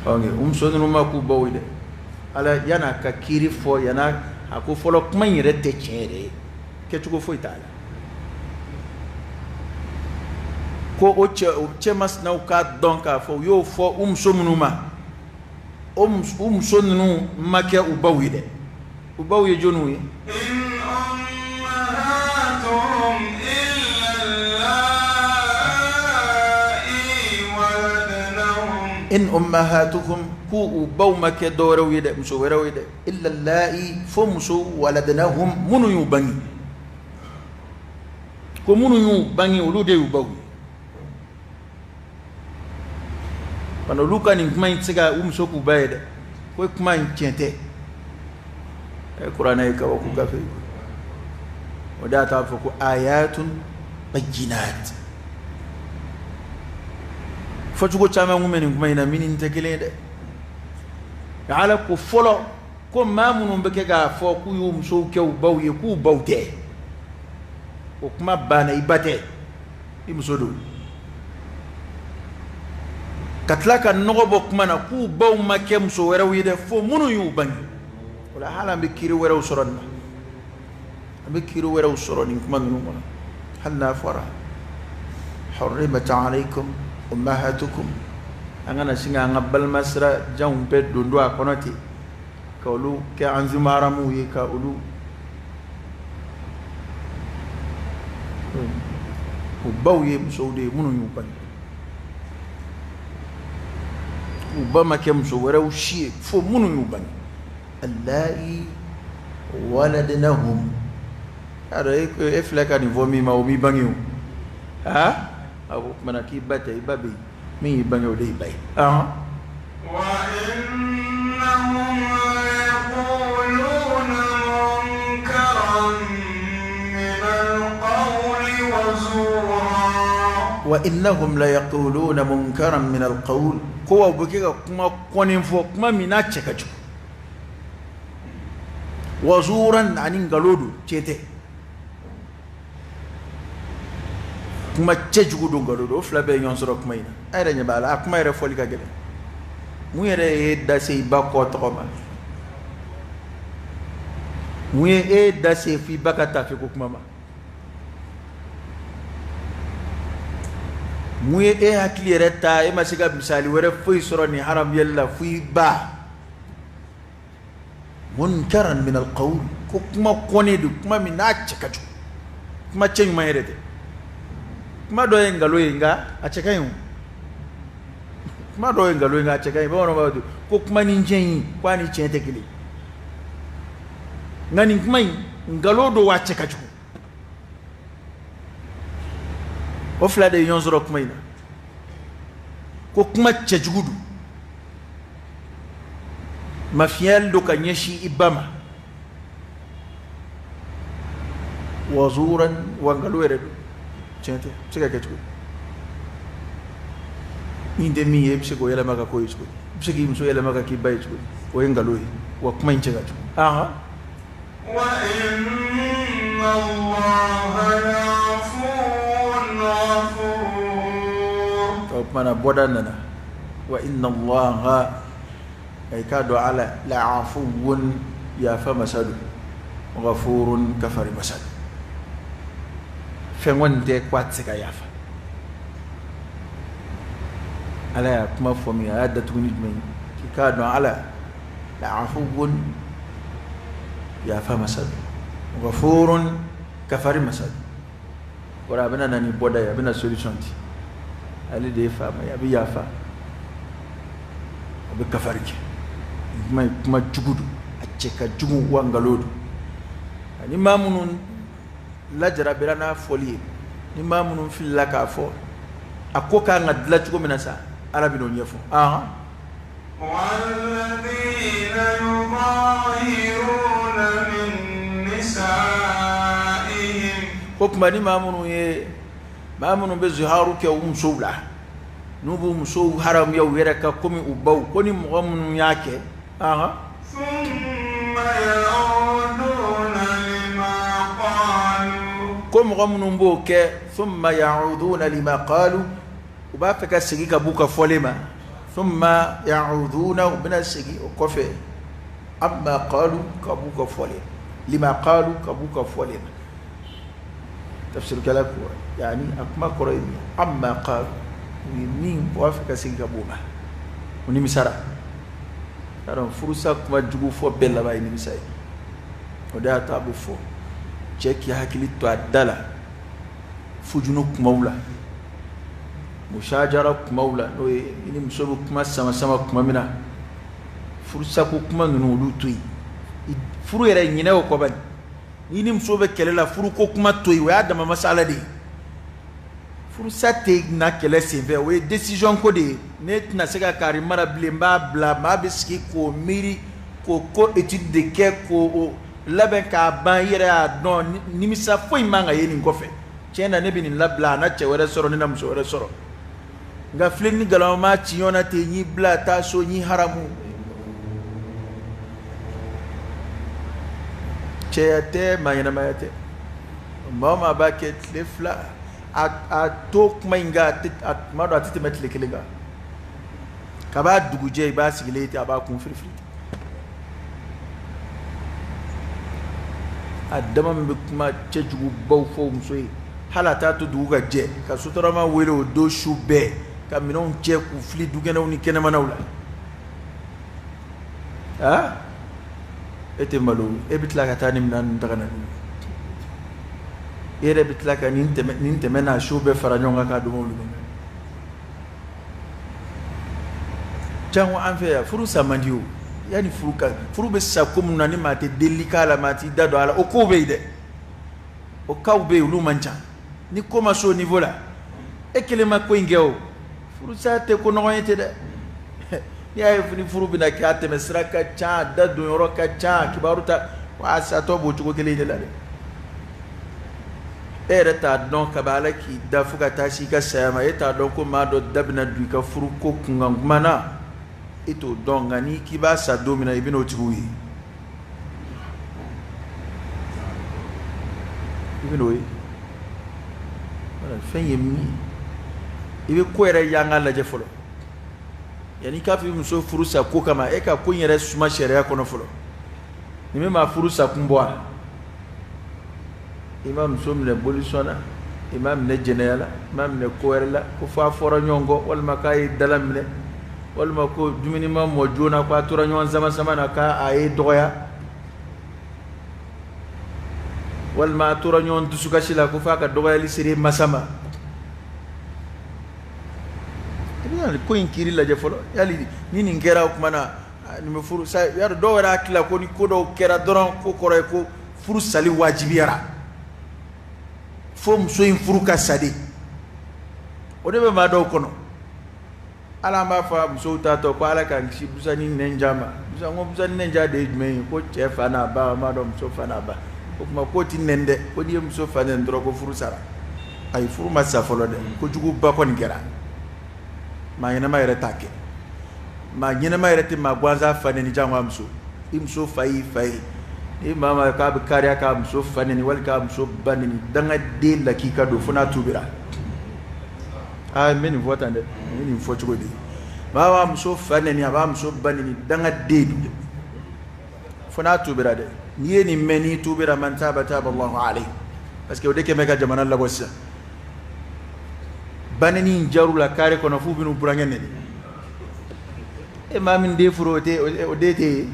Ok, u muso ninnu ma k'u baw ye dɛ. Ala yan'a ka kiiri fɔ, yan'a a ko fɔlɔ kuma in yɛrɛ tɛ tiɲɛ yɛrɛ ye, kɛcogo foyi t'a la. Ko o cɛ, o cɛ masinaw k'a dɔn k'a fɔ u y'o fɔ u muso minnu ma, o u muso ninnu ma kɛ u baw ye dɛ. U baw ye jɔnniw ye? إن أمهاتهم إلا اللائي ولدنهم. إن أمهاتهم, k'u u baw ma kɛ dɔwɛrɛw ye dɛ, muso wɛrɛw ye dɛ, إلا اللائي, fo muso, ولدنهم, minnu y'u bange. Ko minnu y'u bange, olu de y'u baw ye. Bana olu ka nin kuma in tɛ se ka u muso k'u ba ye dɛ, ko kuma in tiɲɛ tɛ. Ɛ, kuranɛ ye kabako gafe ye. O de y'a to a fɔ ko آيات بينات. Fɔcogo caman kun bɛ nin kuma in na minnu tɛ kelen ye dɛ. Ala ko fɔlɔ ko maa minnu bɛ kɛ k'a fɔ k'u y'u musow kɛ u baw ye, k'u baw tɛ, o kuma banna, i ba tɛ, i muso don. Ka tila ka nɔgɔ bɔ kuma na k'u baw ma kɛ muso wɛrɛw ye dɛ, fo minnu y'u bange. O la hali an bɛ kiiri wɛrɛw sɔrɔ nin na. An bɛ kiri wɛrɛw sɔrɔ nin kuma ninnu kɔnɔ. Hali n'a fɔra hurrimat alaykum ummahatukum, an kana sin k'an ka balimasira janw bɛɛ don don a kɔnɔ ten, ka olu kɛ an zumaramuw ye, ka olu u baw ye musow de ye minnu y'u bange. U ba ma kɛ muso wɛrɛw si ye fo minnu y'u bange. Allahi waladnahum, y'a dɔn e filɛ ka nin fɔ min ma, o m'i bange o. Aa, a ko kumana k'i ba tɛ, i ba bɛ yen, min y'i bange o de y'i ba ye. Wa innahum la yaquluna munkaran min alqawl, ko wa u bɛ kɛ ka kuma kɔni fɔ, kuma min n'a cɛ ka jugu. Wa zuran, ani nkalon don, tiɲɛ tɛ, kuma cɛjugu don, nkalon don, o fila bɛɛ ye ɲɔgɔn sɔrɔ kuma in na. A yɛrɛ ɲɛ b'a la, a kuma yɛrɛ fɔli ka gɛlɛn. Mun yɛrɛ ye da se i ba kɔ tɔgɔ ma? Mun ye e da se f'i ba ka taafe ko kuma ma? Mun ye e hakili yɛrɛ ta, e ma se ka misali wɛrɛ foyi sɔrɔ nin haramuyali la fo i ba? Munkaran min alqawl, ko kuma kɔni don, kuma min n'a cɛ ka jugu, kuma cɛ ɲuman yɛrɛ tɛ. Kuma dɔ ye nkalon ye nka a cɛ ka ɲi o. Kuma dɔ ye nkalon ye nka a cɛ ka ɲi. Bamananw b'a fɔ ko kuma ni tiɲɛ in, ko a ni tiɲɛ tɛ kelen. Nka nin kuma in, nkalon don wa a cɛ ka jugu. O fila de ye ɲɔgɔn sɔrɔ kuma in na. Ko kuma cɛjugu don, mafiyɛli don ka ɲɛsin i ba ma. Wa zuran, wa nkalon yɛrɛ don, tiɲɛ tɛ, bɛ se ka kɛ cogo di? Min tɛ min ye, e bɛ se k'o yɛlɛma ka k'o ye cogo di? I bɛ se k'i muso yɛlɛma ka k'i ba ye cogo di? O ye nkalon ye, wa kuma in cɛ ka jugu. Wa inna Allaha la'afuwwun ghafur. O kumana bɔda nana. Wa inna Allaha, i k'a dɔn Ala, la'afuwwun, yafa masa don, ghafurun, kafari masa don. Fɛn kɔni tɛ ko a tɛ se ka yafa. Ala y'a kuma fɔ min, a y'a datugu ni jumɛn ye? K'i k'a dɔn Ala la'afuwwun, yafa masa don, ghafurun, kafari masa don. Kɔrɔ a bɛna na ni bɔda ye, a bɛna solution di. Ale de ye faama ye, a bɛ yafa, a bɛ kafari kɛ. Kuma ye kuma jugu don, a cɛ ka jugu, wa nkalon don. Ani maa minnu lajarabira n'a fɔli ye, ni maa minnu filila k'a fɔ, a ko k'an ka dilan cogo min na sa, Ala bɛn'o ɲɛfɔ. والذين يظاهرون من نسائهم. Ko tuma ni maa minnu ye, maa minnu bɛ ziharu kɛ u musow la, n'u b'u musow haramuya u yɛrɛ kan komi u baw, ko ni mɔgɔ minnu y'a kɛ, ثم يعودون لما قالوا. Ko mɔgɔ minnu b'o kɛ, thumma ya'uduna lima qalu, u b'a fɛ ka segin ka b'u ka fɔlen ma. Thumma ya'uduna, u bɛna segin o kɔfɛ, amma qalu, ka b'u ka fɔlen, lima qalu, ka b'u ka fɔlen ma. Tafsirikɛla ko, yani a kuma kɔrɔ ye min ye, amma qalu, u ye min, u b'a fɛ ka segin ka b'o ma, u nimisara. Y'a dɔn furusa kuma jugu fɔ bɛɛ laban ye nimisa ye. O de y'a to a bɛ fɔ cɛ k'i hakili to a da la fujunu kumaw la, musajara kumaw la, n'o ye i ni muso bɛ kuma sama sama kuma min na, furusako kuma ninnu, olu to yen. Furu yɛrɛ ɲinɛ o kɔ bani. N'i ni muso bɛ kɛlɛ la, furuko kuma to yen, o y'a dama masala de ye. Furusa tɛ na kɛlɛ senfɛ, o ye décision ko de ye. Ne tɛna se ka kari mara bilen, n b'a bila. Maa bɛ sigi k'o miiri, k'o ko étude de kɛ, k'o labɛn k'a ban. I yɛrɛ y'a dɔn, nimisa foyi man ka ye nin kɔfɛ. Tiɲɛ na, ne bɛ nin labila, a na cɛ wɛrɛ sɔrɔ, ne na muso wɛrɛ sɔrɔ. Nka filen ni galama ma ci ɲɔgɔn na ten, n y'i bila taa so, n y'i haramu. Cɛya tɛ, maa ɲɛnamaya tɛ. Maa o maa b'a kɛ tile 2, a to kuma in kan, a tuma dɔ a tɛ tɛmɛ tile 1 kan. Kab'a dugujɛ, i b'a sigilen ten, a b'a kun firifiri. A dama min bɛ kuma cɛjugubaw fɔ muso ye, hali a t'a to dugu ka jɛ ka sotarama wele o don su bɛɛ ka minɛnw cɛ k'u fili dukɛnɛw ni kɛnɛmanaw la. Aa, e tɛ malo, e bɛ tila ka taa ni minɛn ninnu ta ka na n'u ye, e yɛrɛ bɛ tila ka nin tɛmɛ nin tɛmɛ n'a siw bɛɛ fara ɲɔgɔn kan k'a don mobili kɔnɔ. Jango an fɛ yan, furu sa man di o. Yanni furu ka furu bɛ sa ko minnu na, ni maa tɛ delili k'a la, maa t'i da don a la, o kow bɛ yen dɛ, o kaw bɛ yen, olu man ca. Ni ko ma s'o niveau la, e kelen ma ko in kɛ o, furusa tɛ ko nɔgɔn ye ten dɛ. N'i y'a ye ni furu bɛna kɛ, a tɛmɛ sira ka ca, a da don yɔrɔ ka ca, kibaru ta wa a satɔ b'o cogo kelen de la dɛ. E yɛrɛ t'a dɔn kabi Ala k'i da fo ka taa se i ka saya ma, e t'a dɔn ko maa dɔ da bɛna don i ka furu ko kunkan kuma na, e t'o dɔn. Nka n'i k'i b'a sa don min na, i bɛn'o tigiw ye, i bɛn'o ye. Fɛn ye min ye, i bɛ ko yɛrɛ yanga lajɛ fɔlɔ yanni i k'a fɔ i muso furu sa ko kama. E ka ko in yɛrɛ suma sariya kɔnɔ fɔlɔ. Nin bɛ maa furu sa kun bɔ a? I ma muso minɛ bolisɔn na, i ma minɛ jɛnɛya la, i ma minɛ ko wɛrɛ la, ko fo a fɔra ɲɔgɔn kɔ, walima k'a ye dala minɛ, walima ko dumuni ma mɔ joona, ko a tora ɲɔgɔn sama sama na k'a ye dɔgɔya, walima a tora ɲɔgɔn dusukasi la ko f'a ka dɔgɔyali sere masa ma. I bɛna ko in kiiri lajɛ fɔlɔ. Yali ni nin kɛra, o tuma na nin bɛ furu sa. Y'a dɔn, dɔw yɛrɛ hakili la ko ni ko dɔw kɛra dɔrɔn, ko kɔrɔ ye ko furu sali wajibiyara, fo muso in furu ka sa de. O de bɛ maa dɔw kɔnɔ. Ala, an b'a fɔ musow t'a tɔ ko Ala k'an kisi busani nɛnja ma. Busan ko busani nɛnja de ye jumɛn ye? Ko cɛ fa n'a ba, an b'a dɔn muso fa n'a ba. O tuma k'o ti nɛn dɛ, ko n'i ye muso fa nɛn dɔrɔn ko furu sara. Ayi, furu ma sa fɔlɔ dɛ, kojuguba kɔni kɛra. Maa ɲɛnama yɛrɛ t'a kɛ, maa ɲɛnama yɛrɛ tɛ maa gansan fa nɛni, jango a muso. I muso fa y'i fa ye. Ni maa ma k'a bɛ kariya k'a muso fa nɛni wali k'a muso ba nɛni, dangaden lakika don fo n'a tubira. Aa, n bɛ nin fɔ tan dɛ, n bɛ nin fɔ cogo di? Maa b'a muso fa nɛni, a b'a muso ba nɛni, dangaden don fo n'a tubira dɛ. N'i ye nin mɛn, n'i tubira, man taba taba Allahu alayhi. Parce que o de kɛn bɛ ka jamana labɔ sisan. Banɛni in jar'u la carré kɔnɔ f'u bɛn'u burankɛ nɛni. E maa min den furu, o tɛ o den tɛ yen.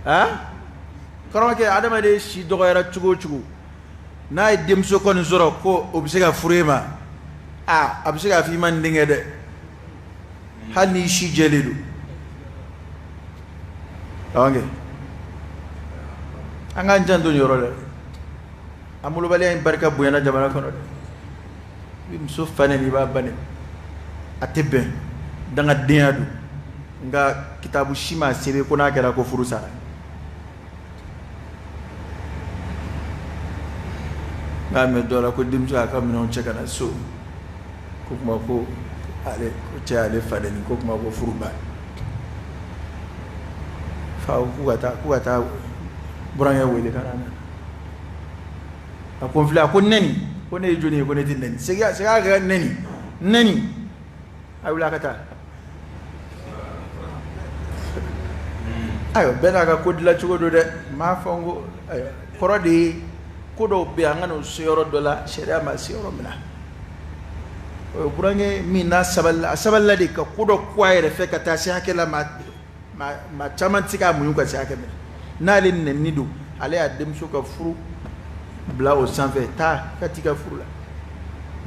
Aa, karamɔgɔkɛ, adamaden si dɔgɔyara cogo o cogo, n'a ye denmuso kɔni sɔrɔ ko o bɛ se ka furu e ma, aa, a bɛ se k'a fɔ i ma nin denkɛ dɛ, hali n'i si jɛlen don. Karamɔgɔkɛ, an k'an janto nin yɔrɔ la. An molobaliya in barika bonyana jamana kɔnɔ dɛ. I bɛ muso fa nɛni, i b'a ba nɛni, a tɛ bɛn, dangadenya don. Nka kitabu si ma sɛbɛn ko n'a kɛra ko furu sara. N y'a mɛn dɔ la ko denmuso y'a ka minɛnw cɛ ka na so, ko kuma ko ale ko cɛ y'ale fa nɛni, ko kuma ko furu ban. Fa ko k'u ka taa burankɛ wele ka na. A ko n filɛ. A ko nɛni, ko ne ye jɔnni ye ko ne tɛ nɛni? Segin segin a ka nɛni nɛni. A wuli a ka taa. Ayiwa, bɛɛ n'a ka ko dilan cogo don dɛ. N m'a fɔ n ko ayiwa, kɔrɔ de ye ko dɔw bɛ yen, an ka n'o se yɔrɔ dɔ la, sariya ma se yɔrɔ min na. O ye burankɛ min n'a sabalila, a sabalila de ka ko dɔ ko a yɛrɛ fɛ ka taa se hakɛ la, maa caman tɛ se k'a muɲu ka se hakɛ min na. N'ale nɛni don, ale y'a denmuso ka furu bila o sanfɛ. Taa ka t'i ka furu la.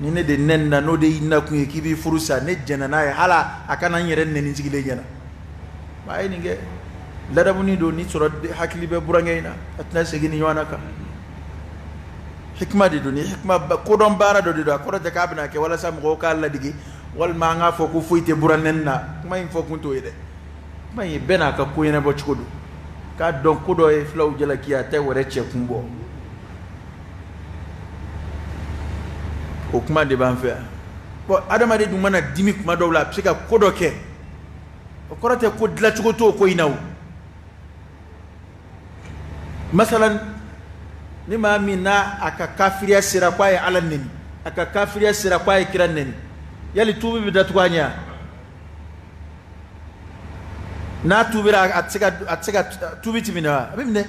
Ni ne de nɛni na, n'o de y'i nakun ye k'i b'i furu sa, ne jɛnna n'a ye, hali a kana n yɛrɛ nɛni sigilen ɲɛna. A ye nin kɛ ladamuni don. Ni sɔrɔ hakili bɛ burankɛ in na, a tɛna segin ni ɲɔgɔn na kan. Hikima de don, ni hikima kodɔn baara dɔ de don. A kɔrɔ tɛ k'a bɛna kɛ walasa mɔgɔw k'a ladege, walima an k'a fɔ ko foyi tɛ buran nɛni na. Kuma in fɔ kun t'o ye dɛ. Kuma in ye bɛɛ n'a ka ko ɲɛnabɔ cogo don. K'a dɔn ko dɔ ye filaw jalaki, a tɛ wɛrɛ cɛ kun bɔ. O kuma de b'an fɛ yan. Bon, adamaden dun mana dimi kuma dɔw la, a bɛ se ka ko dɔ kɛ. O kɔrɔ tɛ ko dilancogo t'o ko in na. O masalan, ni maa min n'a a ka kafiriya sera ko a ye Ala neni, a ka kafiriya sera ko a ye kira neni, yali tuubi bɛ datugu a ɲɛ wa? N'a tuubira, a tɛ se ka tuubi ti minɛ wa? A bɛ minɛ.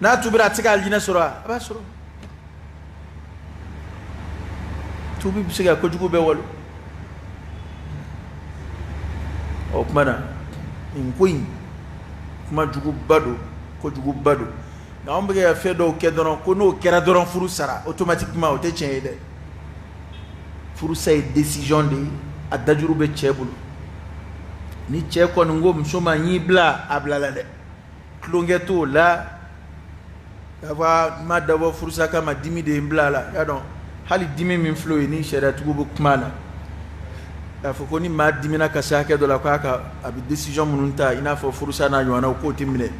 N'a tubira, a tɛ se ka alijinɛ sɔrɔ a b'a sɔrɔ. Tubi bɛ se ka kojugu bɛɛ walo. O tuma na nin ko in kuma juguba don, kojuguba don. Nka anw bɛ ka fɛn dɔw kɛ dɔrɔn ko n'o kɛra dɔrɔn furu sara automatiquement, o tɛ tiɲɛ ye dɛ. Furusa ye décision de ye, a dajuru bɛ cɛ bolo. Ni cɛ kɔni ko muso ma n y'i bila, a bilala dɛ. Tulonkɛ t'o la k'a fɔ n ma dabɔ furusa kama, dimi de ye n bila a la. Y'a dɔn, hali dimi min filɛ o ye, ni sariyatigiw bɛ kuma na k'a fɔ ko ni maa dimina ka se hakɛ dɔ la, k'a ka a bɛ décision minnu ta, i n'a fɔ furusa n'a ɲɔgɔnnaw, k'o tɛ minɛ.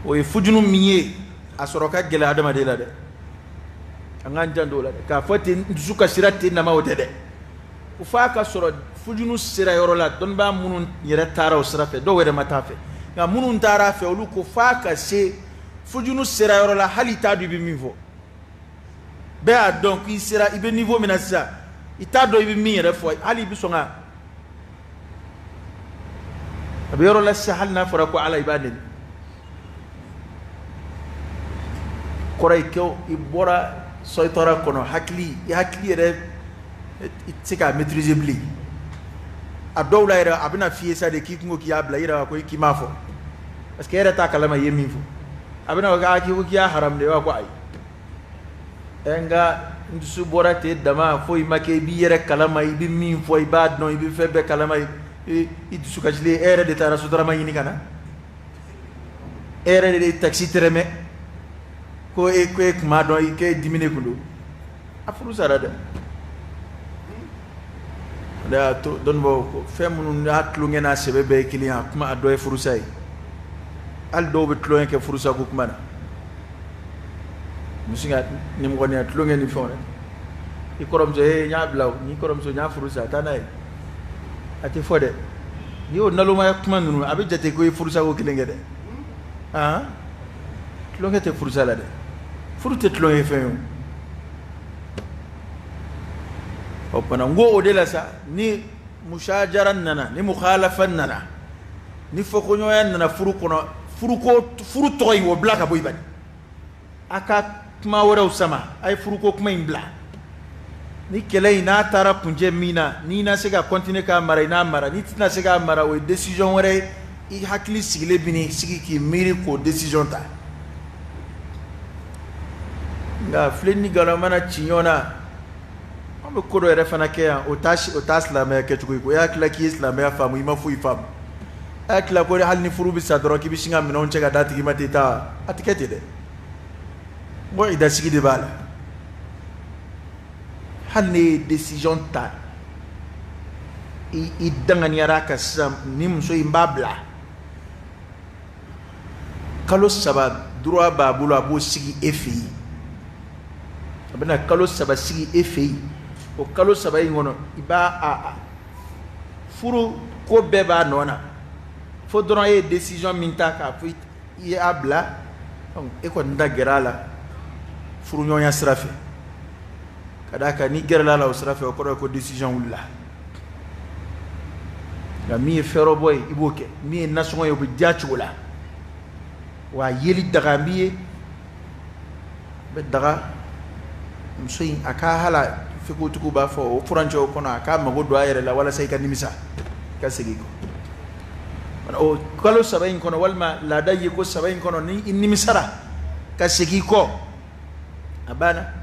O ye fujunu min ye, a sɔrɔ ka gɛlɛn adamaden la dɛ. An k'an janto o la dɛ. K'a fɔ ten dusu kasira ten nama, o tɛ dɛ. O f'a ka sɔrɔ fujunu sera yɔrɔ la. Dɔnnibaa minnu yɛrɛ taara o sira fɛ, dɔw yɛrɛ ma taa fɛ, nka minnu taara a fɛ, olu ko f'a ka se fujunu sera yɔrɔ la, hali i t'a dɔn i bɛ min fɔ. Bɛɛ y'a dɔn k'i sera, i bɛ niveau min na sisan, i t'a dɔn i bɛ min yɛrɛ fɔ, hali i bɛ sɔn ka a bɛ yɔrɔ la sisan, hali n'a fɔra ko Ala, i b'a nɛni. Kɔrɔ ye ko i bɔra sɔyitɔra kɔnɔ, hakili, i hakili yɛrɛ i tɛ se k'a maîtriser bilen. A dɔw la yɛrɛ, a bɛna f'i ye sa de k'i kun ko k'i y'a bila, i yɛrɛ b'a ko k'i m'a fɔ, parce que e yɛrɛ t'a kalama i ye min fɔ. A bɛna fɔ k'a k'i ko k'i y'a haramu de, i b'a ko ayi. Ɛ, nka n dusu bɔra ten dama, foyi ma kɛ. I b'i yɛrɛ kalama, i bɛ min fɔ i b'a dɔn, i bɛ fɛn bɛɛ kalama, i dusu kasilen, e yɛrɛ de taara sotarama ɲini ka na, e yɛrɛ de ye taxi tɛrɛmɛ ko e ko e kun b'a dɔn i k'e diminen kun don. A furu sara dɛ. O de y'a to dɔnnibagaw ko fɛn minnu n'a tulonkɛ n'a sɛbɛ bɛɛ ye kelen ye, a kuma a dɔ ye furusa ye. Hali dɔw bɛ tulonkɛ kɛ furusa ko kuma na, muso ka nimɔgɔniya tulonkɛ ni fɛnw dɛ. I kɔrɔmuso, e n y'a bila o, n'i kɔrɔmuso n y'a furu sa, taa n'a ye, a tɛ fɔ dɛ. N'i y'o nalomaya kuma ninnu, a bɛ jate ko i ye furusa ko kelen kɛ dɛ. Han, tulonkɛ tɛ furusa la dɛ, furu tɛ tulonkɛ fɛn ye o. O tuma n ko o de la sa, ni musajara nana, ni mukhalafa nana, ni fɔkoɲɔgɔnya nana furu kɔnɔ, furuko furu tɔgɔ in, o bila ka bɔ i bani. A ka kuma wɛrɛw sama, a ye furuko kuma in bila. Ni kɛlɛ in n'a taara kuncɛ min na, n'i na se ka continuer k'a mara, i n'a mara. N'i tɛna se k'a mara, o ye décision wɛrɛ ye. I hakili sigilen bɛ n'i sigi k'i miiri k'o décision ta. Nka filen ni galon mana ci ɲɔgɔn na, an bɛ ko dɔ yɛrɛ fana kɛ yan, o t'a silamɛya kɛcogo ye. Ko e hakili la k'i ye silamɛya faamu, i ma foyi faamu. E hakili la ko hali ni furu bɛ sa dɔrɔn, k'i bɛ sin ka minɛnw cɛ ka d'a tigi ma ten taa, a tɛ kɛ ten dɛ. N ko idasigi de b'a la. Hali ne ye décision ta, i danganiyara ka sisan ni muso in b'a bila, kalo 3 droit b'a bolo, a b'o sigi e fɛ yen. A bɛna kalo 3 sigi e fɛ yen. O kalo 3 in kɔnɔ, i b'a a furu ko bɛɛ b'a nɔ na, fo dɔrɔn e ye décision min ta k'a fɔ i y'a bila, e kɔni da gɛrɛ a la furuɲɔgɔnya sira fɛ. Ka d'a kan n'i gɛrɛla a la o sira fɛ, o kɔrɔ ye ko décision wulila. Nka min ye fɛɛrɛbɔ ye, i b'o kɛ. Min ye nasɔngɔ ye, o bɛ diya cogo la. Wa a yeli daga b'i ye, a bɛ daga muso in a ka hala fikotigiw b'a fɔ o furancɛw kɔnɔ, a k'a mago don a yɛrɛ la walasa i ka nimisa, i ka segin kɔ. O kalo 3 in kɔnɔ, walima laada ye ko 3 in kɔnɔ, ni i nimisara ka segin kɔ, a banna.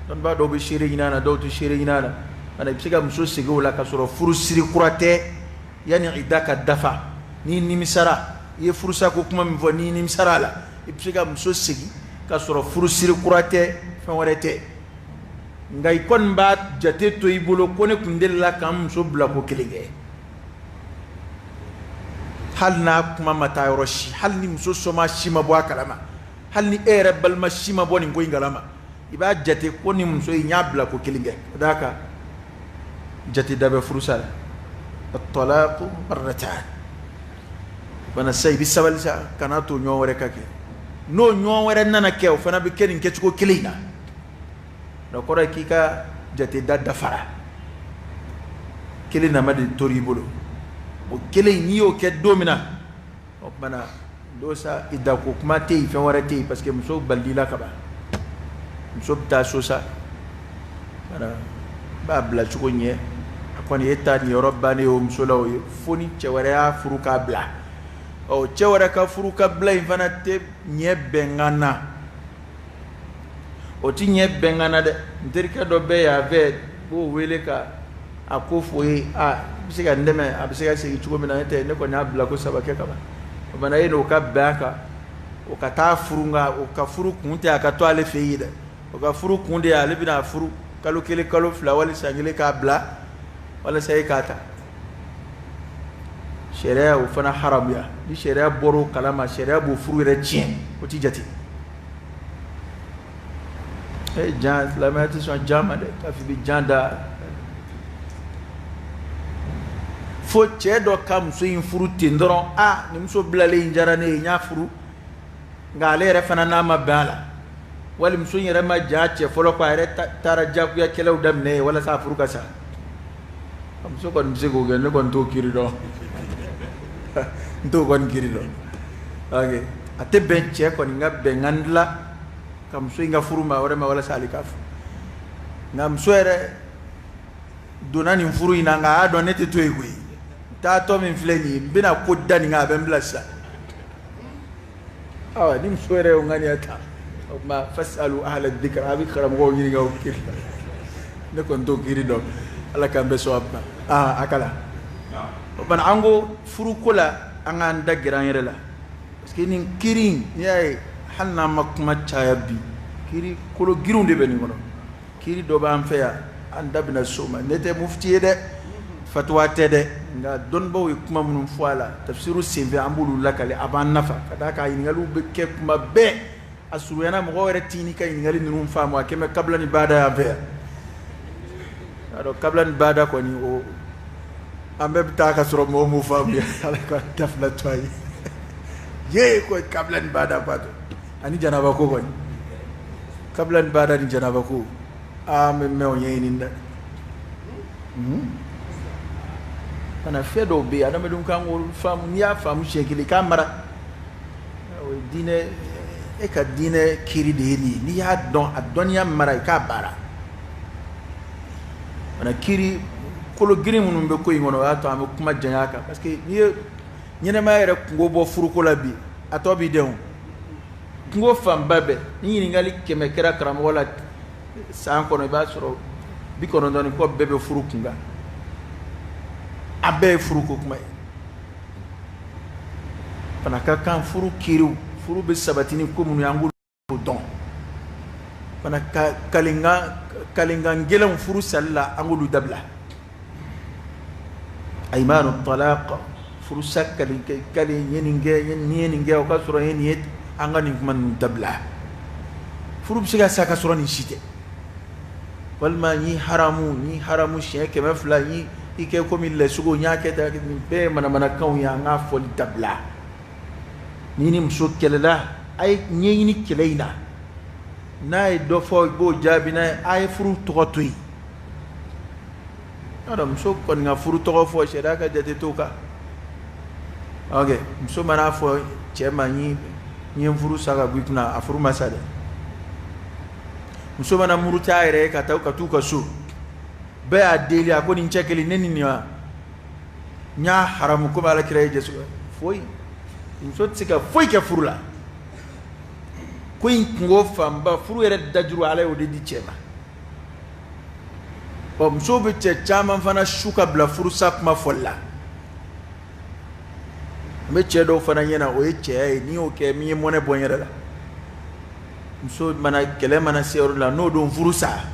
Dɔnnibaa dɔw bɛ seere ɲini a na, dɔw tɛ seere ɲini a la. I bɛ se ka muso segin o la ka sɔrɔ furu siri kura tɛ, yanni i da ka dafa. N'i nimisara, i ye furusa ko kuma min fɔ, n'i nimisara a la, i bɛ se ka muso segin ka sɔrɔ furu siri kura tɛ, fɛn wɛrɛ tɛ. Nka i kɔni b'a jate to i bolo ko ne tun delila ka n muso bila ko kelen kɛ, hali n'a kuma ma taa yɔrɔ si, hali ni muso sɔma si ma bɔ a kalama, hali ni e yɛrɛ balima si ma bɔ nin ko in kalama, i b'a jate ko ni muso in y'a bila ko kelen kɛ. Ka d'a kan jate da bɛ furusa la, at-talaqu marratan. Bana sa, i bɛ sabali sa, kana to ɲɔgɔn wɛrɛ ka kɛ. N'o ɲɔgɔn wɛrɛ nana kɛ, o fana bɛ kɛ nin kɛcogo kelen in na. O kɔrɔ ye k'i ka jate da dafara, kelen nama de tor'i bolo. O kelen n'i y'o kɛ don min na, o tuma na Dɔw sa idda ko kuma tɛ yen, fɛn wɛrɛ tɛ yen, parce que muso balila ka ban. Muso bɛ taa so sa, voilà, b'a bila cogo ɲɛ. A kɔni e ta nin yɔrɔ bannen o muso la, o ye fo ni cɛ wɛrɛ y'a furu k'a bila. Ɔ, cɛ wɛrɛ ka furu ka bila in fana tɛ ɲɛ bɛnkan na, o ti ɲɛ bɛnkan na dɛ. N terikɛ dɔ bɛ yan fɛ, n b'o wele ka a ko f'o ye. A bɛ se ka n dɛmɛ, a bɛ se ka segin cogo min na. Ne tɛ, ne kɔni y'a bila ko saba kɛ ka ban. O fana e n'o ka bɛn a kan, o ka taa furu, nka o ka furu kun tɛ a ka to ale fɛ yen dɛ. O ka furu kun de ye ale bɛna furu kalo 1, kalo 2 wali san 1 k'a bila walasa e k'a ta. Sariya o fana haramuya. Ni sariya bɔra o kalama, sariya b'o furu yɛrɛ tiɲɛ, o ti jate. E jan, silamɛya tɛ sɔn jan ma dɛ. K'a fɔ i bɛ jan da fo cɛ dɔ ka muso in furu ten dɔrɔn. A nin muso bilalen in diyara ne ye, n y'a furu, nka ale yɛrɛ fana n'a ma bɛn a la, wali muso in yɛrɛ ma ja cɛ fɔlɔ ko a yɛrɛ taara jagoya kɛlɛw daminɛ ye walasa a furu ka sa. Muso kɔni bɛ se k'o kɛ, ne kɔni t'o kiiri dɔn, n t'o kɔni kiiri dɔn. Ok, a tɛ bɛn cɛ kɔni ka bɛnkan dilan ka muso in ka furu maa wɛrɛ ma walasa ale k'a furu. Nka muso yɛrɛ donna nin furu in na, nka a y'a dɔn ne tɛ to yen koyi. Taatɔ min filɛ nin ye, n bɛna ko da nin kan, a bɛ n bila sisan. Awa, ni muso yɛrɛ y'o ŋaniya ta, o tuma fasalu ahla dhikr, a bɛ karamɔgɔw ɲininka o kiiri la. Ne kɔni t'o kiiri dɔn. Ala k'an bɛɛ sɔn a ma. Aa, a kala o fana, an ko furuko la, an k'an da gɛrɛ an yɛrɛ la, parce que nin kiiri in, n'i y'a ye hali n'an ma kuma caya bi, kiiri kolo girinw de bɛ nin kɔnɔ. Kiiri dɔ b'an fɛ yan, an da bɛna s'o ma. Ne tɛ mufti ye dɛ, fatuwa tɛ dɛ, nka dɔnnibaw ye kuma minnu fɔ a la tafsiru senfɛ, an b'olu lakale, a b'an nafa ka d'a kan a ɲininkaliw bɛ kɛ kuma bɛɛ. A surunyana, mɔgɔw yɛrɛ t'i ni ka ɲininkali ninnu faamu. A kɛmɛ kabila ni baada yan fɛ yan, a dɔn kabila ni baada kɔni, o an bɛɛ bɛ taa ka sɔrɔ mɔgɔw m'o faamu. Ala ka da fila to a ye ye ko kabila ni baada bato ani janaba ko kɔni, kabila ni baada ni janaba ko, an bɛ mɛn o ɲɛɲini dɛ. Kana fɛn dɔw bɛ yen, adamadenw kan k'olu faamu. N'i y'a faamu siɲɛ kelen, i k'a mara. O ye diinɛ, e ka diinɛ kiiri de ye nin ye. N'i y'a dɔn, a dɔnniya mara, i k'a baara. Kana kiiri kolo girin minnu bɛ ko in kɔnɔ, o y'a to an bɛ kuma janya kan, parce que n'i ye ɲɛnɛmaya yɛrɛ kungo bɔ furuko la bi, a tɔ b'i dɛn o kungo fanba bɛɛ. Ni ɲininkali 100 kɛra karamɔgɔ la san kɔnɔ, i b'a sɔrɔ 90 ni kɔ bɛɛ bɛ furu kun kan. A bɛɛ ye furuko kuma ye. Fana ka kan furu kiiriw, furu bɛ sabati ni ko minnu ye, an k'olu dɔn fana. Ka kalenkan kalenkan gɛlɛnw furu sali la, an k'olu dabila. Aymanu talaq, furusa kalen kalen, ye nin kɛ, nin ye nin kɛ, o ka sɔrɔ ye nin ye, an ka nin kuma ninnu dabila. Furu bɛ se ka sa ka sɔrɔ nin si tɛ. Walima ni haramu, ni haramu siɲɛ 200, ni i kɛ komi lɛsogo, n y'a kɛ tan, nin bɛɛ ye manamanakanw ye, an k'a fɔli dabila. Ni muso kɛlɛla, a ye ɲɛɲini kɛlɛ in na. N'a ye dɔ fɔ, i b'o jaabi n'a ye. A ye furu tɔgɔ to yen. Y'a muso kɔni ka furu tɔgɔ fɔ, sariya ka jate t'o kan. Ok, muso mana fɔ cɛ ma n ye n furu sa ka bɔ i kunna, a furu ma sa dɛ. Muso mana muruti a yɛrɛ ye ka taa ka t'u ka so, bɛɛ y'a deli, a ko nin cɛ kelen ne ni nin wa, n y'a haramu komi ala kira ye jɛso foyi. Muso tɛ se ka foyi kɛ furu la. Ko in kungo fanba, furu yɛrɛ dajuru, ala y'o de di cɛ ma. Ɔ, musow bɛ cɛ caman fana su ka bila furusa kuma fɔli la. N bɛ cɛ dɔw fana ɲɛna, o ye cɛya ye. N'i y'o kɛ, min ye mɔnɛ bɔ n yɛrɛ la. Muso mana kɛlɛ mana se yɔrɔ la, n'o don furu sa,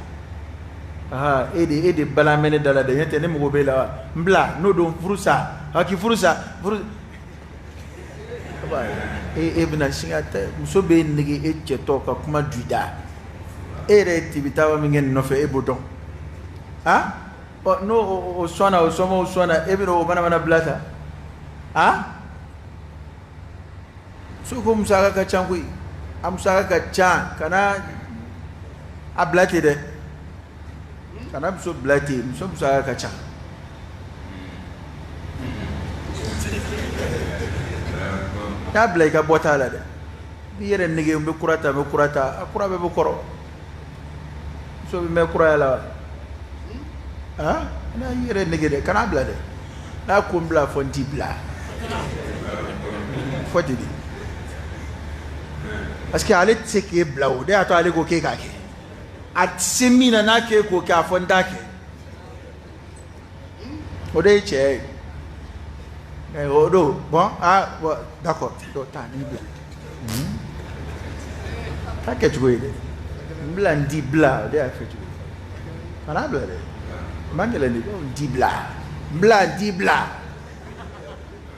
aha, e de balan bɛ ne da la dɛ, ɲɛ tɛ ne mago b'e la wa, n bila n'o don furu sa, a k'i furu sa, furu e bɛna sin ka tɛ. Muso bɛ nege e cɛtɔ ka kuma du i da. E yɛrɛ ye tibitawa min kɛ nin nɔfɛ, e b'o dɔn. Ah, ɔ, n'o o sɔnna, o somɔgɔw sɔnna, e bɛna o mana bila ta. Ah, so ko musaka ka ca koyi, a musaka ka ca. Kana a bila ten dɛ, kana muso bila ten, muso musaka ka ca. N'a bila i ka bɔ t'a la dɛ. N'i yɛrɛ nege n bɛ kura ta n bɛ kura ta a kura bɛɛ bɛ kɔrɔ. Muso bɛ mɛn kuraya la wa? Han? N'a y'i yɛrɛ nege dɛ, kan'a bila dɛ. N'a ko n bila fɔ n t'i bila. Fɔ ten de. Parce que ale tɛ se k'e bila o de y'a to ale ko k'e k'a kɛ. A tɛ se min na n'a k'e k'o kɛ a fɔ n t'a kɛ. O de ye cɛ ye. O don bon ah bon d'accord dɔ taa n'i bila. T'a kɛcogo ye dɛ. N bila n t'i bila o de y'a kɛcogo ye. Kan'a bila dɛ. Man gɛlɛn de n t'i bila. N bila n t'i bila.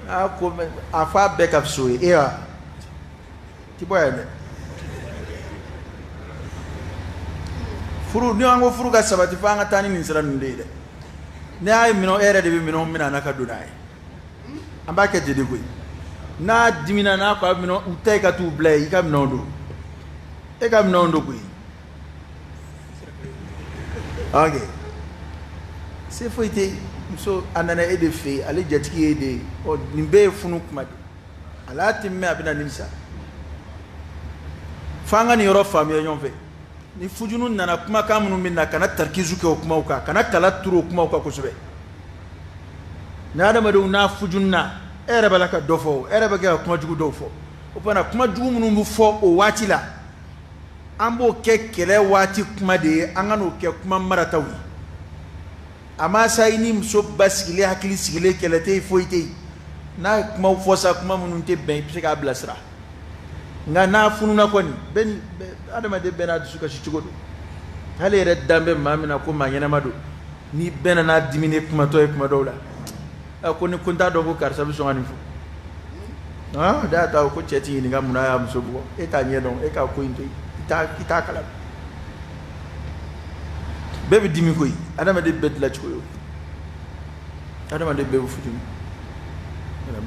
A ko a fɔ a bɛɛ ka fisa o ye e wa? Ti bɔ yan dɛ. Furu ni an ko furu ka sabati fo an ka taa ni nin sira ninnu de ye dɛ. N'i y'a ye minɛn e yɛrɛ de bɛ minɛnw minɛ a na ka don n'a ye. An b'a kɛ ten de koyi. N'a dimina n'a ko a minɛn u ta i ka t'u bila yen i ka minɛnw don. E ka minɛnw don koyi. Ok. Se foyi tɛ muso a nana e de fɛ yen ale jatigi ye e de ye ɔ nin bɛɛ ye funu kuma de ye. A tɛ mɛn a bɛna nimisa. F'an ka nin yɔrɔ faamuya ɲɔgɔn fɛ. Ni fujunu nana kumakan minnu bɛ na kana tarikizu kɛ o kumaw kan kana kala turu o kumaw kan kosɛbɛ. Ni adamadenw n'a fujunu na e yɛrɛ b'a la ka dɔ fɔ e yɛrɛ bɛ kɛ ka kuma jugu dɔw fɔ o fana kuma jugu minnu bɛ fɔ o waati la an b'o kɛ kɛlɛ waati kuma de ye an ka n'o kɛ kuma marataw ye. A ma sa i ni muso ba sigilen hakili sigilen kɛlɛ tɛ yen foyi tɛ yen n'a ye kumaw fɔ sa kuma minnu tɛ bɛn i bɛ se k'a bilasira. Nka n'a fununa kɔni bɛɛ ni adamaden bɛɛ n'a dusu kasi cogo don. Hali yɛrɛ dan bɛ maa min na ko maa ɲɛnama don n'i bɛnna n'a diminen kumatɔ ye kuma dɔw la a ko ni ko n t'a dɔn ko karisa bɛ sɔn ka nin fɔ. Ah da ta ko cɛ t'i ɲininka mun na y'a muso bugɔ e t'a ɲɛ dɔn e k'a ko in to yen i t'a kalama. Bɛɛ bɛ dimi koyi adamaden bɛɛ dilan cogo ye o ye. Adamaden bɛɛ bɛ futuni.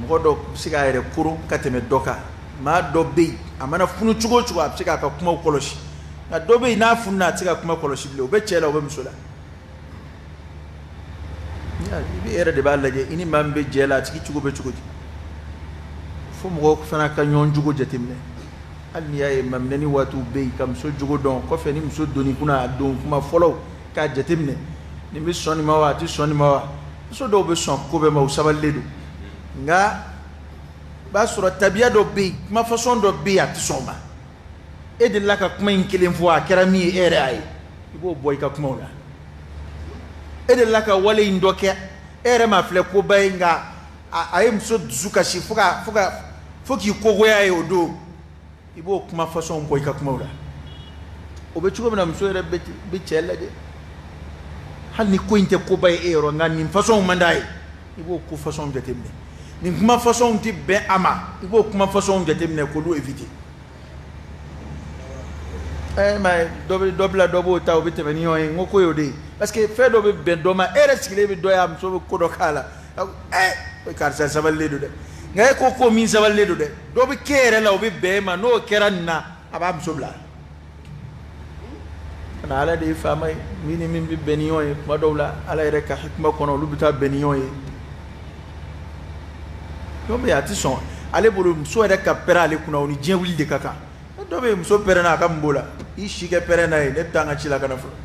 Mɔgɔ dɔ bɛ se k'a yɛrɛ koron ka tɛmɛ dɔ kan. Maa dɔ bɛ yen a mana funu cogo o cogo a bɛ se k'a ka kumaw kɔlɔsi nka dɔ bɛ yen n'a fununa a tɛ se ka kuma kɔlɔsi bilen o bɛ cɛ la o bɛ muso la. I yɛrɛ de b'a lajɛ i ni maa min bɛ jɛ la a tigi cogo bɛ cogo di. Fo mɔgɔw fana ka ɲɔgɔn jogo jateminɛ. Hali n'i y'a ye maminɛni waatiw bɛ yen ka muso jogo dɔn kɔfɛ ni muso donni kunna a don kuma fɔlɔw k'a jateminɛ nin bɛ sɔn nin ma wa a tɛ sɔn nin ma wa. Muso dɔw bɛ sɔn ko bɛɛ ma u sabalilen don nka b'a sɔrɔ tabiya dɔ bɛ yen kuma fasɔn dɔ bɛ yen a tɛ sɔn o ma. E delila ka kuma in kelen fɔ a kɛra min ye e yɛrɛ y'a ye i b'o bɔ i ka kumaw la. E delila ka wale in dɔ kɛ e yɛrɛ m'a filɛ koba ye nka a ye muso dusu kasi fo k'i kogoya ye o don i b'o kuma fasɔn bɔ i ka kumaw la. O bɛ cogo min na muso yɛrɛ bɛ cɛ lajɛ hali ni ko in tɛ koba ye e yɔrɔ nka nin fasɔnw man d'a ye i b'o ko fasɔnw jateminɛ. Nin kuma fasɔnw tɛ bɛn a ma i b'o kuma fasɔnw jateminɛ k'olu éviter. Ɛ ma dɔ bɛ dɔ bila dɔ b'o ta o bɛ tɛmɛ ni ɲɔgɔn ye n ko y'o de ye parce que fɛn dɔ bɛ bɛn dɔ ma e yɛrɛ sigilen bɛ dɔ ye a muso bɛ ko dɔ k'a la ɛ karisa sabalilen don dɛ nka e ko min sabalilen don dɛ dɔ bɛ k'e yɛrɛ la o bɛ bɛn e ma n'o kɛra nin na a b'a muso bila. Kana ala de ye faama ye min ni min bɛ bɛn ni ɲɔgɔn ye kuma dɔw la ala yɛrɛ ka hikima kɔnɔ olu bɛ taa bɛn ni ɲɔgɔn ye. Dɔ bɛ yen a tɛ sɔn ale bolo muso yɛrɛ ka pɛrɛn ale kunna o ni diɲɛ wuli de ka kan. Dɔ bɛ yen muso pɛrɛnna a ka mun b'o la i si kɛ pɛrɛn n'a ye ne bɛ taa n ka ci la ka na fɔlɔ.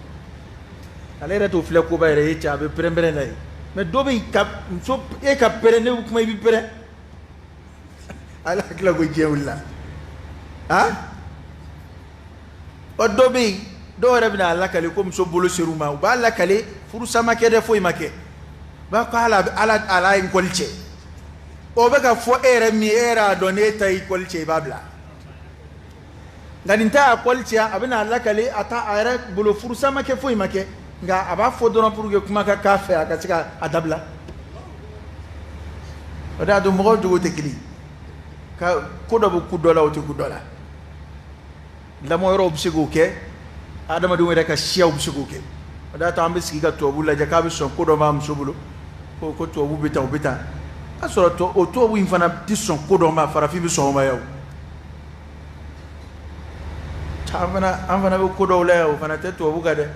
Ale yɛrɛ t'o filɛ koba yɛrɛ ye cɛ a bɛ pɛrɛn pɛrɛn n'a ye mais dɔ bɛ yen ka muso e ka pɛrɛn ne bɛ kuma i bɛ pɛrɛn ale hakili la ko diɲɛ wulila han. Ɔ dɔ bɛ yen dɔw yɛrɛ bɛna a lakale ko muso bolo ser'u ma u b'a lakale furusa ma kɛ dɛ foyi ma kɛ b'a ko ala ala ala ye n kɔli cɛ o bɛ ka fɔ e yɛrɛ min e yɛrɛ y'a dɔn n'e ta y'i kɔli cɛ i b'a bila nka nin ta y'a kɔli cɛ a bɛna a lakale a ta a yɛrɛ bolo furusa ma kɛ foyi ma kɛ nka a b'a fɔ dɔrɔn pour que kuma ka k'a fɛ a ka se ka a dabila. O de y'a to mɔgɔw jogo tɛ kelen ka ko dɔ bɛ ku dɔ la o tɛ ku dɔ la. Lamɔ yɔrɔw bɛ se k'o kɛ adamadenw yɛrɛ ka siyaw bɛ se k'o kɛ. O de y'a to an bɛ sigi ka tubabu lajɛ k'a bɛ sɔn ko dɔ m'a muso bolo ko tubabu bɛ tan o bɛ tan a sɔrɔ o tubabu in fana tɛ sɔn ko dɔ ma farafin bɛ sɔn o ma yan o. An fana bɛ ko dɔw la yan o fana tɛ tubabu kan dɛ.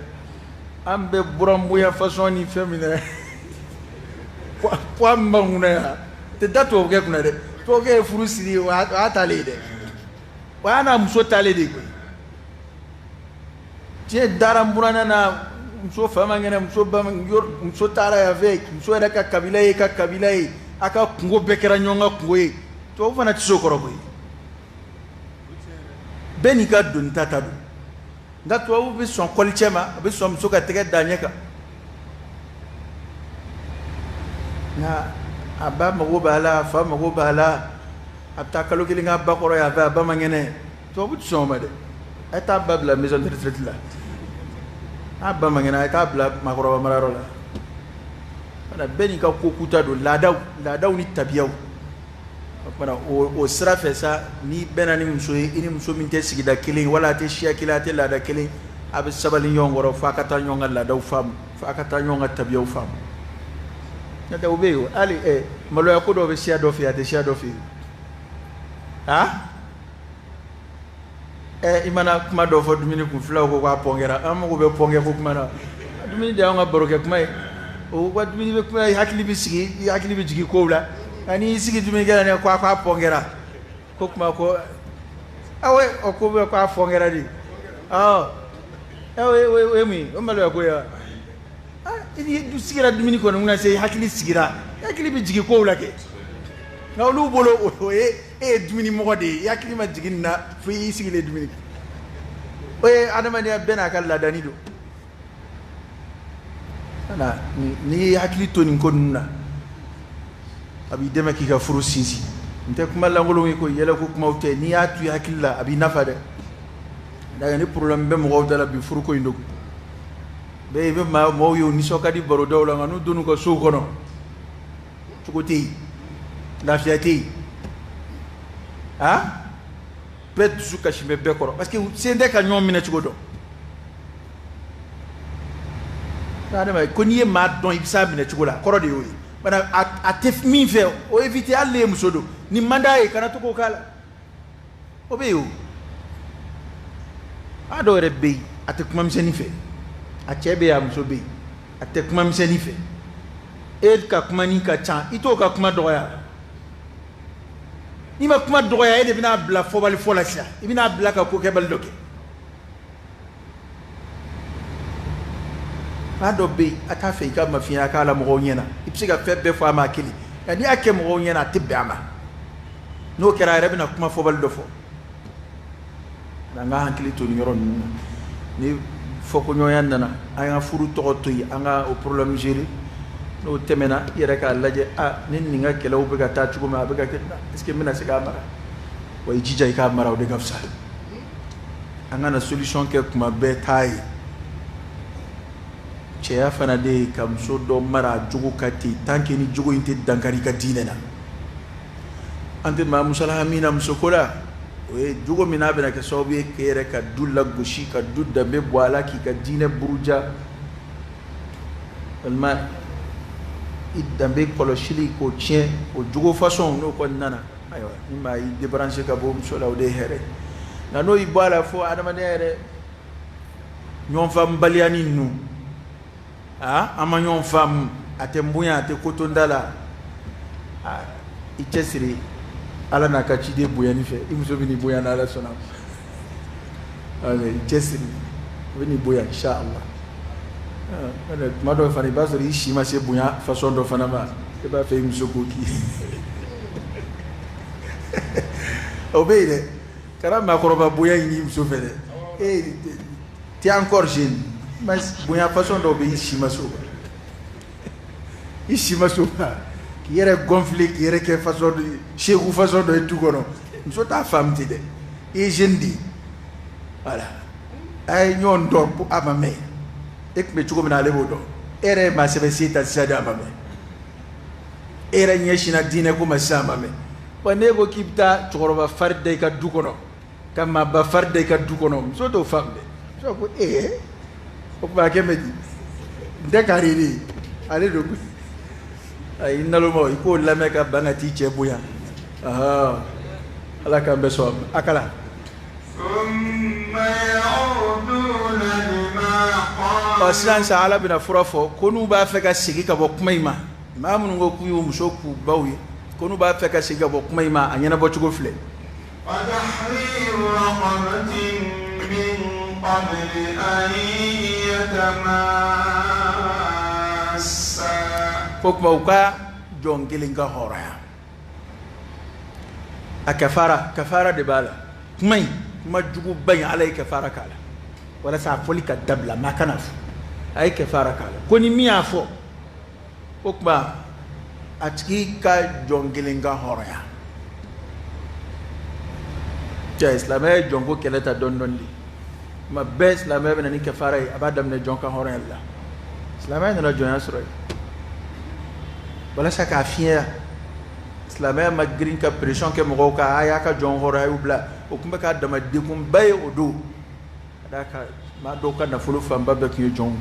An bɛ buranbonya fasɔn ni fɛn min na poids min b'an kunna yan tɛ da tubabukɛ kunna dɛ. Tubabukɛ ye furu siri, o y'a taalen ye dɛ, o y'a n'a muso taalen de ye koyi. Tiɲɛ dara n buranna na, muso fa man kɛnɛ, muso ba man, muso taara yan fɛ, muso yɛrɛ ka kabila ye ka kabila ye, a ka kungo bɛɛ kɛra ɲɔgɔn ka kungo ye. Tubabu fana tɛ se o kɔrɔ koyi. Bɛɛ n'i ka doni ta ta don. Nka tubabu bɛ sɔn kɔlicɛ ma, a bɛ sɔn muso ka tɛgɛ da ɲɛ kan, nka a ba mago b'a la, a fa mago b'a la, a bɛ taa kalo kelen k'a ba kɔrɔ yan fɛ, a ba man kɛnɛ. Tubabu tɛ sɔn o ma dɛ. A ye taa ba bila maison de retraite la, n'a ba man kɛnɛ, a ye taa bila maakɔrɔba marayɔrɔ la. Wala bɛɛ n'i ka ko kuta don, laadaw, laadaw ni tabiyaw. O kumana o sira fɛ sa, n'i bɛnna ni muso ye, i ni muso min tɛ sigida kelen, wala a tɛ siya kelen, a tɛ laada kelen, a bɛ sabali ɲɔgɔn kɔrɔ f'a ka taa ɲɔgɔn ka laadaw faamu, f'a ka taa ɲɔgɔn ka tabiyaw faamu. N'o tɛ o bɛ yen o, hali maloya ko dɔw bɛ siya dɔ fɛ yen, a tɛ siya dɔ fɛ yen. I mana kuma dɔ fɔ dumuni kun, filaw ko k'a pɔnkɛra, an mago bɛ pɔnkɛ ko kuma na. Dumuni de y'anw ka barokɛ kuma ye. O ka dumuni bɛ kuma, i hakili bɛ sigi, i hakili bɛ jigin kow la. Nka n'i sigi dumunikɛ la, ko a k'a pɔnkɛra, ko kuma ko awɔ, o ko bɛ k'a fɔnkɛra de. Ɔ o ye mun ye? O maloya ko ye wa? I ni sigira dumuni kɔni kunna se, i hakili sigira, i hakili bɛ jigin kow la kɛ. Nka olu bolo, o ye e ye dumuni mɔgɔ de ye, i hakili ma jigin nin na fo i sigilen dumuni kɛ. O ye adamadenya bɛɛ n'a ka laadani don. Wala n'i y'i hakili to nin ko ninnu na, a b'i dɛmɛ k'i ka furu sinsin. N tɛ kuma lankolon ye ko yɛlɛ ko kumaw tɛ. N'i y'a to i hakili la, a b'i nafa dɛ. D'ailleurs, ni problème bɛ mɔgɔw da la bi, furuko in don. Bɛɛ i bɛ mɔgɔw ye, u nisɔn ka di barodaw la, nka n'u donn'u ka sow kɔnɔ, cogo tɛ yen, lafiya tɛ yen. Bɛɛ dusu kasi bɛ bɛɛ kɔrɔ, parce que u sen tɛ ka ɲɔgɔn minɛ cogo dɔn. Adama ko n'i ye maa dɔn, i bɛ s'a minɛ cogo la, kɔrɔ de y'o ye. Bana a tɛ min fɛ, o éviter. Hali ne ye muso don, ni man d'a ye, kana to k'o k'a la. O bɛ yen o. A dɔw yɛrɛ bɛ yen, a tɛ kuma misɛnnin fɛ. A cɛ bɛ yen, a muso bɛ yen, a tɛ kuma misɛnnin fɛ. E ka kuma ni ka ca, i t'o ka kuma dɔgɔya. N'i ma kuma dɔgɔya, e de bɛna bila fɔbali fɔ la sisan, i bɛna bila ka ko kɛbali dɔ kɛ. Maa dɔ bɛ yen, a t'a fɛ i ka mafiya k'a la mɔgɔw ɲɛna. I bɛ se ka fɛn bɛɛ fɔ a ma kelen, nka n'i y'a kɛ mɔgɔw ɲɛna, a tɛ bɛn a ma. N'o kɛra, a yɛrɛ bɛna kuma fɔbali dɔ fɔ. An ka hakili to nin yɔrɔ ninnu na. Ni fɔkoɲɔgɔnya nana, an ka furu tɔgɔ to yen, an ka o problème gérer. N'o tɛmɛna, i yɛrɛ k'a lajɛ, a ni nin ka kɛlɛw bɛ ka taa cogo min, a bɛ ka kɛ, est ce que n bɛna se k'a mara wa? I jija i k'a mara, o de ka fisa. An kana solution kɛ kuma bɛɛ taa ye. Cɛya fana de ye ka muso dɔ mara a jogo ka ten, tant que ni jogo in tɛ dankari i ka diinɛ na. An tɛ maa musalaha min na muso ko la, o ye jogo min n'a bɛna kɛ sababu ye k'e yɛrɛ ka du lagosi, ka du danbe bɔ a la, k'i ka diinɛ buruja, walima i danbe kɔlɔsili k'o tiɲɛ, o jogo façon n'o kɔni nana, ayiwa, ni maa y'i débranché ka bɔ muso la, o de ye hɛrɛ ye. Nka n'o y'i bɔ a la fo adamadenya yɛrɛ ɲɔgɔn faamubaliya ni ninnu, an ma ɲɔgɔn faamu, a tɛ n bonya, a tɛ ko to n da la, i cɛsiri Ala n'a ka ciden bonyani fɛ, i muso bɛ n'i bonya n'Ala sɔnna. I cɛsiri, a bɛ n'i bonya inshallah. Tuma dɔw fana, i b'a sɔrɔ i si ma se bonya façon dɔ fana ma, e b'a fɛ i muso k'o k'i ye, o bɛ yen dɛ. Kana maakɔrɔba bonya ɲini i muso fɛ dɛ. E t'es encore jeune, bonya façon dɔw bɛ yen, i si ma se o ma, i si ma se o ma. K'i yɛrɛ gonfler, k'i yɛrɛ kɛ façon dɔ ye, seku façon dɔ ye du kɔnɔ, muso t'a faamu ten dɛ. I ye jeune de ye, voilà. A ye ɲɔgɔn dɔn ko a ma mɛn. E tun bɛ cogo min na, ale b'o dɔn. E yɛrɛ ye maa sɛbɛ sen ta sisan de, a ma mɛn. E yɛrɛ ɲɛsinna diinɛ ko ma sisan, a ma mɛn. Wa n'e ko k'i bɛ taa cɛkɔrɔba fari da i ka du kɔnɔ, ka maaba fari da i ka du kɔnɔ, muso t'o faamu dɛ. Muso ko ee, o tuma a kɛ bɛ di? N tɛ kari de ye ale don. Ayi, naloma, i k'o lamɛn ka ban ka t'i cɛ bonya. Ala k'an bɛɛ sɔn a kala. Ɔ, sisan sa, Ala bɛna fura fɔ ko n'u b'a fɛ ka segin ka bɔ kuma in ma. Maa minnu ko k'u y'u muso k'u baw ye, ko Ko n'u b'a fɛ ka segin ka bɔ kuma in ma, a ɲɛnabɔ cogo filɛ. فتحرير رقبة من قبل أن يتماسا. Ko tuma u ka jɔn kelen ka hɔrɔnya, a kafara, kafara de b'a la. Kuma in, kuma juguba in, Ala ye kafara k'a la walasa a fɔli ka dabila, maa kana fɔ. A ye kafara k'a la ko ni min y'a fɔ, o tuma a tigi ka jɔn kelen ka hɔrɔnya. Cɛ, silamɛya ye jɔnko kɛlɛ ta dɔɔni dɔɔni de. Tuma bɛɛ silamɛya bɛ na ni kafara ye, a b'a daminɛ jɔn ka hɔrɔnya de la. Silamɛya nana jɔnya sɔrɔ yen walasa k'a fiɲɛya. Silamɛya ma girin ka pression kɛ mɔgɔw kan, a y'a ka jɔn hɔrɔnya, y'u bila. O tun bɛ k'a dama degunba ye o don, ka d'a kan maa dɔw ka nafolo fanba bɛɛ tun ye jɔnw.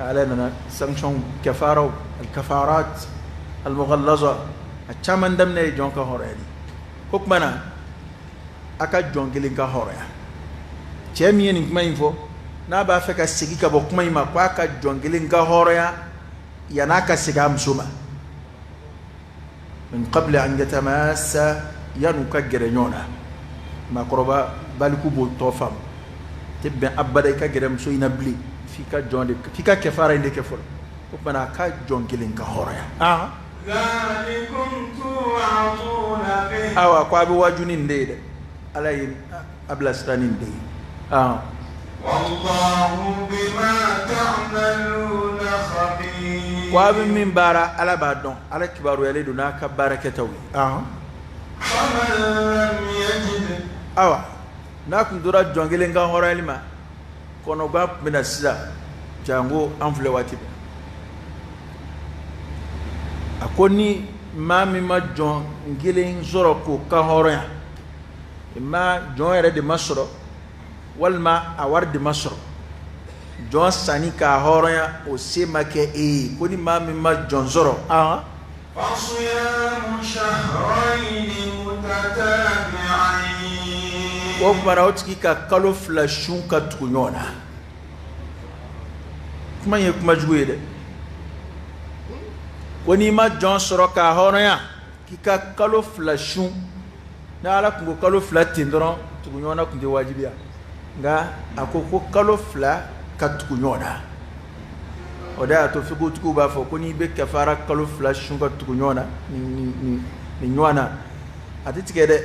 Ala nana sanction, kafaraw, alkafarat almughallaza, a caman daminɛ ye jɔn ka hɔrɔnya de. Ko tuma na a ka jɔn kelen ka hɔrɔnya. Cɛ min ye nin kuma in fɔ, n'a b'a fɛ ka segin ka bɔ kuma in ma, ko a ka jɔn kelen ka hɔrɔnya yan'a ka segin a muso ma. Min qabli an yatamassa, yan'u ka gɛrɛ ɲɔgɔn na. Maakɔrɔba baliku b'o tɔ faamu, tɛ bɛn abada i ka gɛrɛ muso in na bilen f'i ka jɔn de, f'i ka kɛfara in de kɛ fɔlɔ. O tuma na a ka jɔn kelen ka hɔrɔnya. ذلكم توعظون به. Awa, ko a bɛ waaju ni nin de ye dɛ, Ala ye a bilasira ni nin de ye. والله بما تعملون خبير. Ko a bɛ min baara, Ala b'a dɔn, Ala kibaruyalen don n'a ka baarakɛtaw ye. فمن لم يجد. Awa, n'a kun tora jɔn kelen ka hɔrɔnyali ma, kɔnɔba tun bɛ na sisan. Jango an filɛ waati bɛɛ. A ko ni maa min ma jɔn kelen sɔrɔ k'o ka hɔrɔnya, ma jɔn yɛrɛ de ma sɔrɔ walima a wari de ma sɔrɔ, jɔn sanni k'a hɔrɔnya o se ma kɛ e ye, ko ni maa min ma jɔn sɔrɔ, فصيام شهرين متتابعين. O tuma na o tigi ka kalo 2 sun ka tugu ɲɔgɔn na. Kuma in ye kuma jugu ye dɛ. Ko n'i ma jɔn sɔrɔ k'a hɔrɔnya, k'i ka kalo 2 sun. Ni Ala tun ko kalo 2 ten dɔrɔn, tugu ɲɔgɔn na tun tɛ wajibiya, nka a ko ko kalo 2 ka tugu ɲɔgɔn na. O de y'a to fikotigiw b'a fɔ ko n'i bɛ kafara kalo 2 sun ka tugu ɲɔgɔn na, nin ɲɔgɔn na, a tɛ tigɛ dɛ,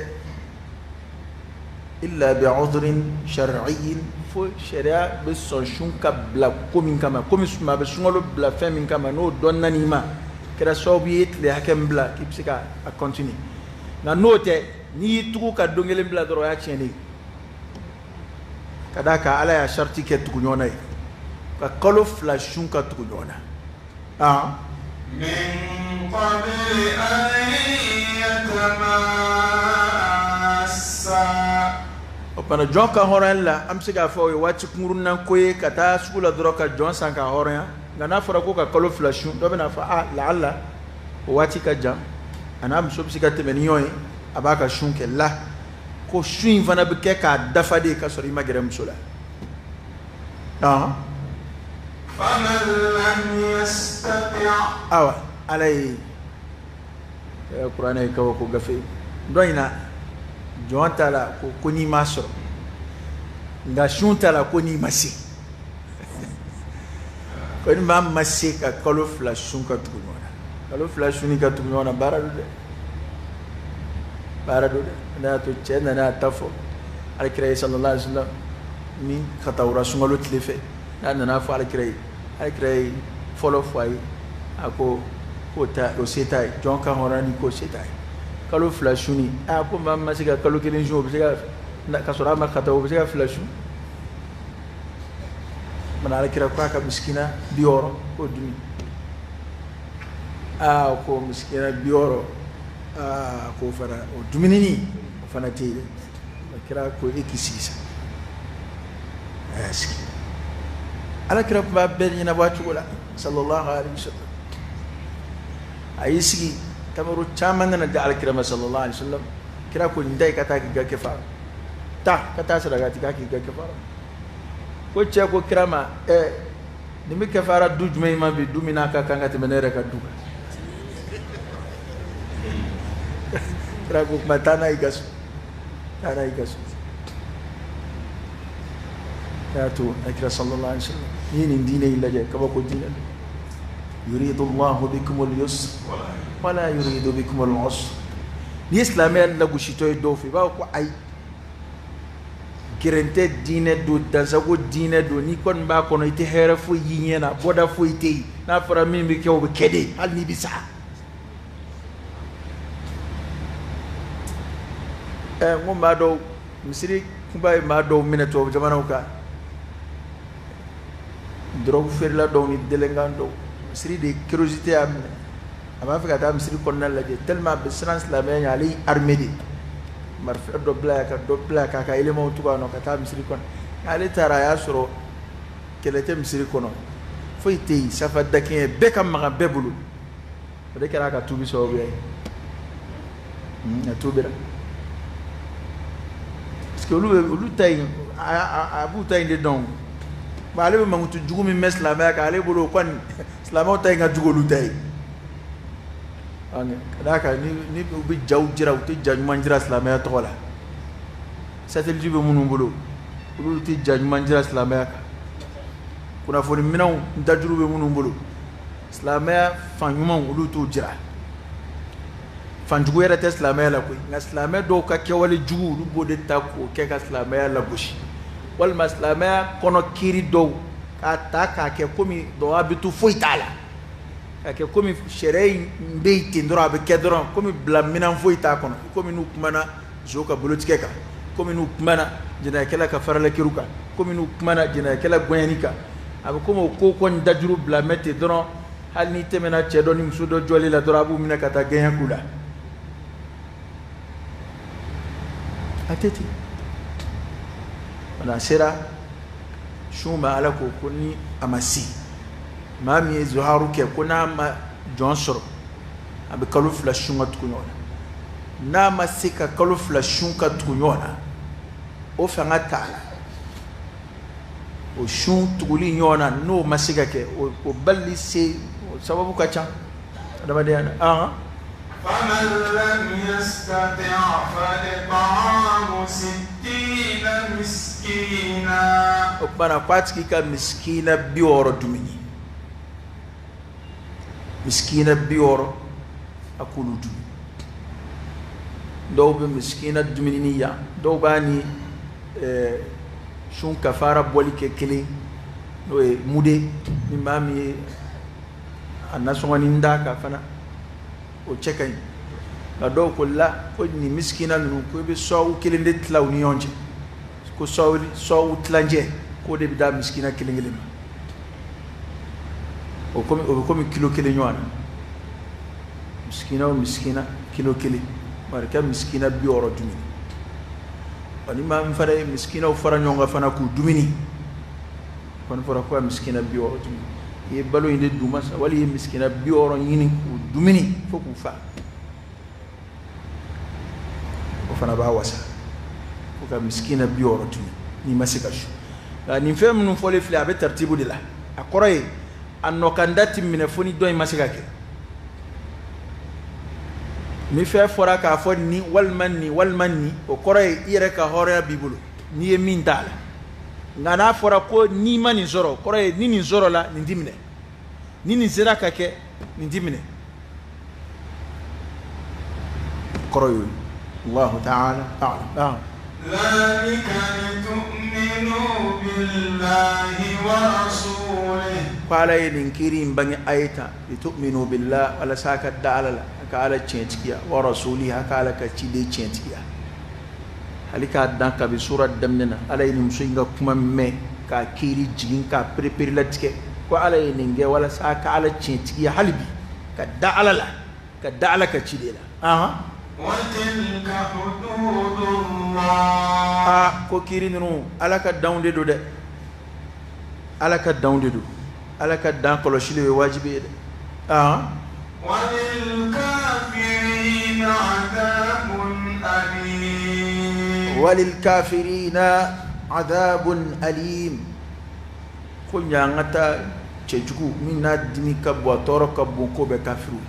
illa bi'udhrin shar'iyyin, fo sariya bɛ sɔn sun ka bila ko min kama, komi maa bɛ sunkalo bila fɛn min kama, n'o dɔ nan'i ma, kɛra sababu ye tile hakɛ min bila k'i bɛ se ka a continuer. Nka n'o tɛ, n'i y'i tugu ka don kelen bila dɔrɔn, o y'a tiɲɛnen ye. Ka d'a kan Ala y'a sariti kɛ tugu ɲɔgɔn na ye, ka kalo 2 sun ka tugu ɲɔgɔn na. من قبل أن يتماسا. O tuma na jɔn ka hɔrɔnyali la, an bɛ se k'a fɔ o ye waati kunkurunin na ko ye, ka taa sugu la dɔrɔn ka jɔn san ka hɔrɔnya. Nka n'a fɔra ko ka kalo 2 sun, dɔ bɛna fɔ a laala o waati ka jan, a n'a muso bɛ se ka tɛmɛ ni ɲɔgɔn ye, a b'a ka sun kɛ la. Ko sun in fana bɛ kɛ k'a dafa de ka sɔrɔ i ma gɛrɛ muso la. فمن لم يستطع. Awa, Ala ye kuranɛ ye kabako gafe dɔ in na. Jɔn t'a la ko n'i ma sɔrɔ, nka sun t'a la ko n'i ma se. Ko ni maa ma se ka kalo 2 sun ka tugu ɲɔgɔn na, kalo 2 sunni ka tugu ɲɔgɔn na, baara don dɛ, baara don dɛ. Ne y'a to cɛ nana a ta fɔ Alakira ye sallallahu alaihi wasallam, ni ka taa wura sunkalo tile fɛ, n'a nana fɔ Alakira ye, Alakira ye fɔlɔ fɔ a ye, a ko k'o ta o se t'a ye, jɔn ka hɔrɔnya ni k'o se t'a ye. Kalo 2 sunni, a ko maa min ma se ka kalo 1 sun, o bɛ se ka sɔrɔ a ma ka taa, o bɛ se ka 2 sun. Mana Alakira ko a ka misikina 60 k'o dumi. Aa, ko misikina 60, aa, k'o fana o dumunini o fana tɛ yen dɛ. Alakira ko e k'i sigi sa, a y'a sigi. Alakira tun b'a bɛɛ ɲɛnabɔ a cogo la sallallahu alaihi wasallam. A y'i sigi, tamaro caman nana di Alakira ma sallallahu alaihi wasallam. Kira ko nin da i ka taa k'i ka kɛfara ta, ka taa saraka ti k'a k'i ka kɛfara. Ko cɛ ko kira ma, nin bɛ kɛfara du jumɛn ma bi, du min n'a ka kan ka tɛmɛ ne yɛrɛ ka du kan? Kira ko kuma taa n'a y'i ka so, taa n'a y'i ka so. Y'a to a kira sallallahu alaihi wasallam, n'i ye nin diinɛ in lajɛ, kabako diinɛ don. Yuridu Allahu bikum al-yusr wala yuridu bikum al-usr. N'i ye silamɛya lagositɔ ye dɔw fɛ, i b'a fɔ ko ayi, gɛrɛntɛ diinɛ don, dansago diinɛ don. N'i kɔni b'a kɔnɔ, i tɛ hɛrɛ foyi y'i ɲɛ na, bɔda foyi tɛ yen. N'a fɔra min bɛ kɛ, o bɛ kɛ de, hali n'i bɛ sa. Ɛ, n ko maa dɔw, misiri kunba ye maa dɔw minɛ tubabu jamanaw kan, dɔrɔgu feerela dɔw ni délinquant dɔw. Misiri de curiosité y'a minɛ, a b'a fɛ ka taa misiri kɔnɔna lajɛ, tellement a bɛ siran silamɛya ɲɛ. Ale ye armée de, marifa dɔ bila yan, ka dɔ bila yan, k'a ka éléments tugu a nɔ ka taa misiri kɔnɔ. Ale taara, a y'a sɔrɔ kɛlɛ tɛ misiri kɔnɔ, foyi tɛ yen, safa dakɛɲɛ, bɛɛ ka magan bɛɛ bolo. O de kɛra a ka tuubi sababuya ye. A tuubira, parce que olu bɛ olu ta in, a b'u ta in de dɔn. Bon, ale bɛ mankutu jugu min mɛn silamɛya kan, ale bolo o kɔni, silamɛw ta in ka jugu olu ta ye. Ka d'a kan ni u bɛ jaw jira, u tɛ ja ɲuman jira silamɛya tɔgɔ la. Satellite bɛ minnu bolo, olu tɛ ja ɲuman jira silamɛya kan. Kunnafoni minɛnw dajuru bɛ minnu bolo, silamɛya fan ɲumanw, olu t'o jira. Fanjugu yɛrɛ tɛ silamɛya la koyi, nka silamɛ dɔw ka kɛwale jugu, olu b'o de ta k'o kɛ ka silamɛya lagosi, walima silamɛya kɔnɔ kiiri dɔw k'a ta k'a kɛ komi dɔwabitu foyi t'a la, k'a kɛ komi sariya in bɛ yen ten dɔrɔn, a bɛ kɛ dɔrɔn komi bila minɛn foyi t'a kɔnɔ, komi n'u kumana zo ka bolotigɛ kan, komi n'u kumana jɛnɛyakɛla ka faralakiru kan, komi n'u kumana jɛnɛyakɛla gɛnni kan, a bɛ komi o ko kɔni dajuru bila mɛ ten dɔrɔn. Hali n'i tɛmɛna cɛ dɔ ni muso dɔ jɔli la dɔrɔn, a b'u minɛ ka taa gɛɲɛ k'u la. A tɛ ten. A sera sun ma, Ala ko ko ni a ma se, maa min ye zuharu kɛ, ko n'a ma jɔn sɔrɔ, a bɛ kalo 2 sun ka tugu ɲɔgɔn na. N'a ma se ka kalo 2 sun ka tugu ɲɔgɔn na, o fanga t'a la, o sun tuguli ɲɔgɔn na, n'o ma se ka kɛ, o balili se, o sababu ka ca adamadenya na. Ahan. فمن لم يستطع فإطعام 60 مسكينا. O tuma na, k'a tigi ka misikina 60 dumuni, misikina 60, a k'olu dun. Dɔw bɛ misikina dumuni ni yan, dɔw b'a ni sun kafara bɔli kɛ kelen, n'o ye mude. Ni maa min ye a nasɔngɔnin d'a kan fana, o cɛ ka ɲi. Nka dɔw ko la, ko nin misikina ninnu, ko i bɛ sɔwu kelen de tila u ni ɲɔgɔn cɛ, ko sɔwu tilancɛ, k'o de bɛ da misikina kelen kelen ma. O komi o bɛ komi kilo kelen ɲɔgɔn na, misikina o misikina kilo kelen, bari ka misikina 60 dumuni. Wa ni maa min fana ye misikinaw fara ɲɔgɔn kan fana k'u dumuni, kɔni fɔra ko ka misikina 60 dumuni, i ye balo in de d'u ma sa, wali i ye misikina 60 ɲini k'u dumuni fo k'u fa, o fana b'a wasa fo ka misikina 60 dumuni n'i ma se ka su. Nka nin fɛn minnu fɔlen filɛ, a bɛ taritibu de la. A kɔrɔ ye, a nɔkanda ti minɛ fo ni dɔ in ma se ka kɛ. Ni fɛn fɔra k'a fɔ nin walima nin walima nin, o kɔrɔ ye i yɛrɛ ka hɔrɔnya b'i bolo n'i ye min t'a la. Nka n'a fɔra ko n'i ma nin sɔrɔ, o kɔrɔ ye ni nin sɔrɔla, nin ti minɛ, ni nin sera ka kɛ, nin ti minɛ. Kɔrɔ y'o ye. Allahu ta'ala a'lam. ذلك لتؤمنوا بالله ورسوله. Ko Ala ye nin kiiri in bange a ye tan, litu'minu billah, walasa ka da Ala la, a ka Ala tiɲɛtigiya, wa rasulihi, a ka Ala ka ciden tiɲɛtigiya. Hali k'a dan kabi sura daminɛ na, Ala ye nin muso in ka kuma mɛn k'a kiiri jigin, k'a perepere latigɛ, ko Ala ye nin kɛ walasa ka Ala tiɲɛtigiya, hali bi ka da Ala la, ka da Ala ka ciden la. Ahan. وتلك حدود الله. A ko kiiri ninnu, Ala ka danw de don dɛ, Ala ka danw de don. Ala ka dan kɔlɔsili ye wajibi ye dɛ. Ahan. وللكافرين عذاب أليم. وللكافرين عذاب أليم. Ko ɲangata cɛjugu min n'a dimi ka bon, a tɔɔrɔ ka bon, k'o bɛ kafiriw ye.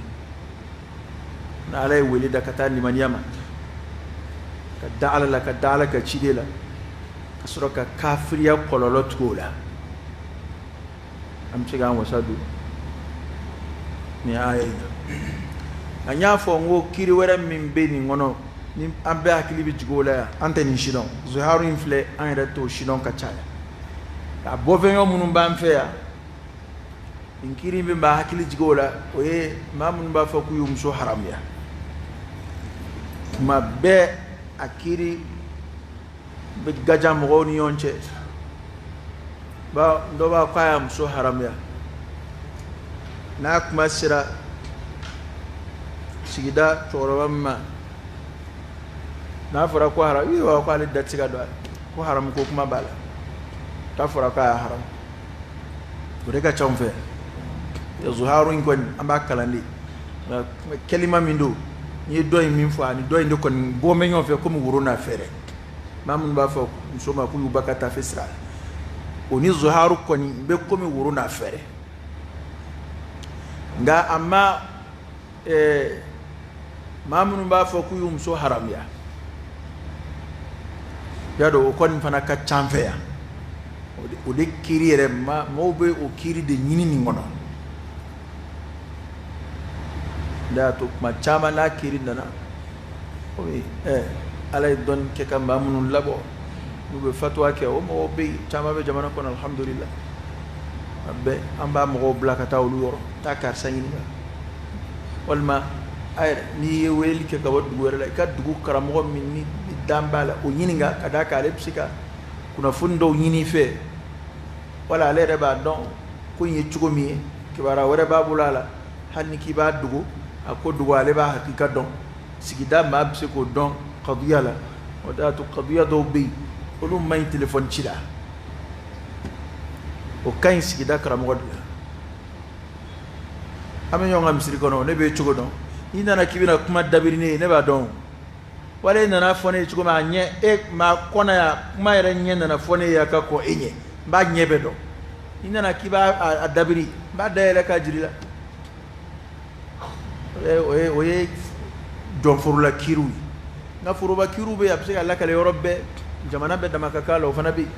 Na Ala ye wele da ka taa limaniya ma. Ka da Ala la, ka da Ala ka ciden la, ka sɔrɔ ka kafiriya kɔlɔlɔ tugu o la. An bɛ se k'an wasa don nin aya in na. Nka n y'a fɔ n ko kiri wɛrɛ min bɛ nin kɔnɔ, ni an bɛɛ hakili bɛ jigin o la yan, an tɛ nin si dɔn. Zuharu in filɛ, an yɛrɛ t'o si dɔn ka caya. A bɔfɛn minnu b'an fɛ yan, nin kiri min b'a hakili jigin o la, o ye maa minnu b'a fɔ k'u y'u muso haramuya. Tuma bɛɛ a kiri bɛ gaja mɔgɔw ni ɲɔgɔn cɛ. Dɔ b'a k'a y'a muso haramuya. N'a kuma sera sigida cɛkɔrɔba min ma, n'a fɔra ko haramu, i b'a fɔ k'ale da tɛ se ka don a la, ko haramu ko kuma b'a la, k'a fɔra k'a y'a haramu. O de ka ca anw fɛ. Zuharu in kɔni an b'a kalan de, kalima min don, n'i ye dɔ in min fɔ ani dɔ in de kɔni bɔ bɛ ɲɔgɔn fɛ komi woro n'a fɛrɛ. Maa minnu b'a fɔ muso ma k'u y'u ba ka tafe sira, o ni zuharu kɔni bɛ komi woro n'a fɛrɛ. Nka a ma maa minnu b'a fɔ k'u y'u muso haramuya, y'a dɔn o kɔni fana ka ca an fɛ yan. O de kiri yɛrɛ, maaw bɛ o kiri de ɲini nin kɔnɔ. Ne y'a to kuma caman n'a kiri nana, komi Ala ye dɔnni kɛ ka maa minnu labɔ, n'u bɛ fatuwa kɛ, o mɔgɔw bɛ yen, caman bɛ jamana kɔnɔ, alhamdulillah. A bɛɛ an b'a mɔgɔw bila ka taa olu yɔrɔ, taa karisa ɲininka, walima a yɛrɛ n'i ye weleli kɛ ka bɔ dugu wɛrɛ la, i ka dugu karamɔgɔ min ni dan b'a la, o ɲininka, ka d'a kan ale bɛ se ka kunnafoni dɔw ɲini i fɛ, wala ale yɛrɛ b'a dɔn ko in ye cogo min ye, kibaruya wɛrɛ b'a bolo a la, hali ni k'i b'a dogo, a ko dogo, ale b'a hakika dɔn. Sigida maa bɛ se k'o dɔn kaduya la. O de y'a to kaduya dɔw bɛ yen, olu man ɲi telefɔni ci la, o ka ɲi sigida karamɔgɔ de la. An bɛ ɲɔgɔn ka misiri kɔnɔ, ne bɛ cogo dɔn, n'i nana k'i bɛna kuma dabiri ne ye, ne b'a dɔn. Wala e nana fɔ ne ye cogo min, a ɲɛ e maa kɔnɔ yan, kuma yɛrɛ ɲɛ nana fɔ ne ye a ka kɔn e ɲɛ, n b'a ɲɛ bɛɛ dɔn. N'i nana k'i b'a dabiri, n b'a dayɛlɛ k'a jira i la. O ye jɔnforola kiriw ye. Nka foroba kiriw bɛ yen, a bɛ se ka lakale yɔrɔ bɛɛ, jamana bɛɛ dama ka k'a la, o fana bɛ yen.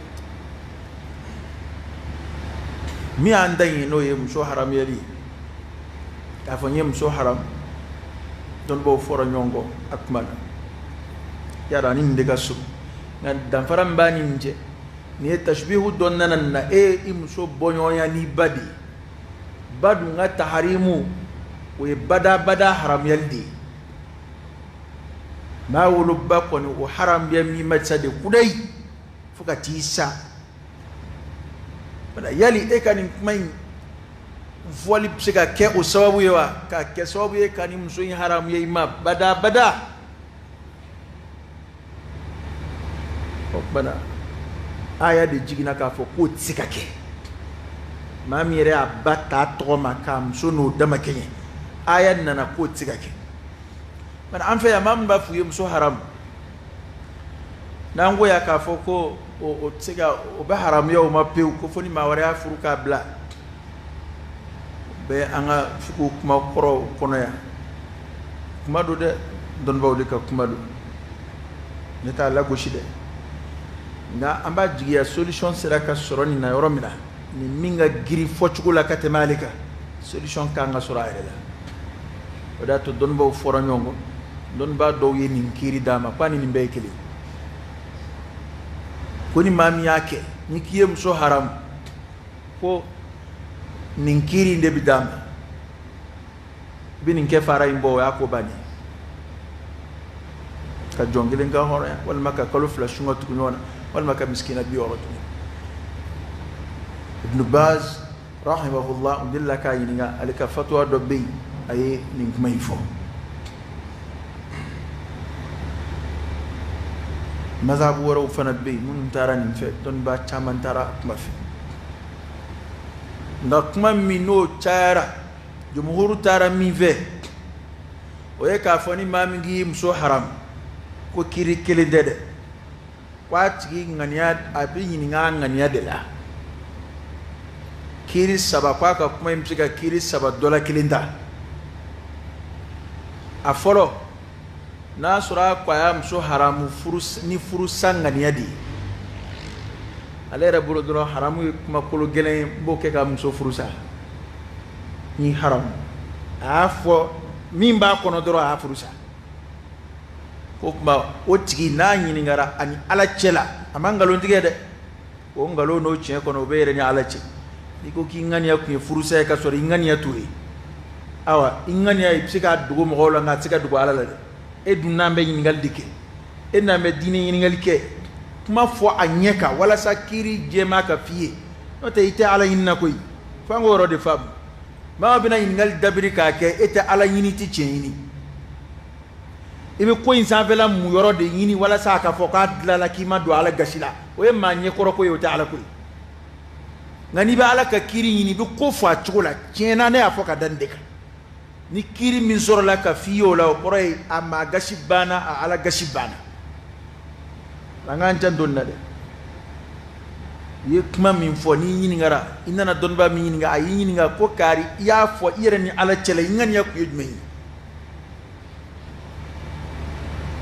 Min y'an ta ye, n'o ye muso haramuyali ye, k'a fɔ n ye muso haram, dɔnnibaw fɔra ɲɔgɔn kɔ a kuma na. Y'a dɔn ani nin de ka surun, nka danfara min b'a ni nin cɛ, nin ye tashbihu dɔ nana nin na, e ye i muso bɔɲɔgɔnya n'i ba de ye. Ba dun ka taharimu, o ye badabada haramuyali de ye. Maa woloba kɔni, o haramuya min ma sa de kudayi fo ka t'i sa. Yali e ka nin kuma in fɔli bɛ se ka kɛ o sababu ye wa? K'a kɛ sababu ye ka nin muso in haramuya i ma badabada? O tuma aya de jiginna k'a fɔ k'o tɛ se ka kɛ. Maa min yɛrɛ y'a ba ta tɔgɔ ma k'a muso n'o dama kɛɲɛ, aya nana k'o tɛ se ka kɛ. Bari an fɛ yan, maa min b'a f'u ye muso haramu, n'an ko yan k'a fɔ ko o tɛ se ka, o bɛ haramuya o ma pewu, ko fo ni maa wɛrɛ y'a furu k'a bila, o bɛ an ka fugu kuma kɔrɔw kɔnɔ yan. Kuma don dɛ, dɔnnibaaw de ka kuma don, ne t'a lagosi dɛ. Nka an b'a jigiya solution sera ka sɔrɔ nin na yɔrɔ min na, ni min ka girin fɔcogo la ka tɛmɛ ale kan, solution kan ka sɔrɔ a yɛrɛ la. O de y'a to dɔnnibaaw fɔra ɲɔgɔn kɔ. Dɔnnibaa dɔw ye nin kiiri d'a ma k'a ni nin bɛɛ ye kelen, ko ni maa min y'a kɛ, ni k'i ye muso haramu, ko nin kiiri in de bɛ d'a ma, i bɛ nin kɛ fara in bɔ, o y'a ko bannen, ka jɔn kelen ka hɔrɔnya, walima ka kalo 2 sun ka tugu ɲɔgɔn na, walima ka misikina 60 tugu. Ibn Baz rahimahullah, n delila k'a ɲininka, ale ka fatuwa dɔ bɛ yen, a ye nin kuma in fɔ. Mazhabu wɛrɛw fana bɛ yen minnu taara nin fɛ, dɔnnibaa caman taara kuma fɛ. Nka kuma min n'o cayara, jumhuru taara min fɛ, o ye k'a fɔ ni maa min k'i muso haram, ko kiri kelen tɛ dɛ, ko a tigi ŋaniya, a bɛ ɲininka a ŋaniya de la. Kiri 3, ko a ka kuma in bɛ se ka kiri 3 dɔ la kelen ta. A fɔlɔ, N'a sɔrɔ a ko a y'a muso haramu furu ni furusa ŋaniya de ye, ale yɛrɛ bolo dɔrɔn haramu ye kuma kolo gɛlɛn ye, n b'o kɛ ka muso furusa ni haramu, a y'a fɔ min b'a kɔnɔ dɔrɔn a y'a furusa. O tuma o tigi n'a ɲininkara ani Ala cɛ la, a ma nkalon tigɛ dɛ, o nkalon n'o tiɲɛ kɔnɔ o bɛ yɛrɛ ni Ala cɛ. N'i ko k'i ŋaniya tun ye furusa ye ka sɔrɔ i ŋaniya t'o ye, awa i ŋaniya i bɛ se k'a dogo mɔgɔw la, nka a tɛ se ka dogo Ala la dɛ. E dun n'an bɛ ɲininkali de kɛ, e n'an bɛ diinɛ ɲininkali kɛ, kuma fɔ a ɲɛ kan walasa kiiri jɛma ka f'i ye, n'o tɛ i tɛ Ala ɲini na koyi. F'an k'o yɔrɔ de faamu. Maa bɛna ɲininkali dabiri k'a kɛ, e tɛ Ala ɲini, i tɛ tiɲɛ ɲini, i bɛ ko in sanfɛla mun yɔrɔ de ɲini walasa a ka fɔ k'a dilanla k'i ma don Ala gasi la. O ye maa ɲɛkɔrɔ ko ye, o tɛ Ala ko ye. Nka n'i bɛ Ala ka kiiri ɲini, i bɛ ko fɔ a cogo la. Tiɲɛ na, ne y'a fɔ ka da nin de kan. Ni kiiri min sɔrɔla ka f'i ye o la, o kɔrɔ ye a maa gasi banna, a Ala gasi banna. An k'an janto nin na dɛ. I ye kuma min fɔ, n'i ɲininkara, i nana dɔnnibaa min ɲininka, a y'i ɲininka ko kari i y'a fɔ i yɛrɛ ni Ala cɛla, i ŋaniya kun ye jumɛn ye?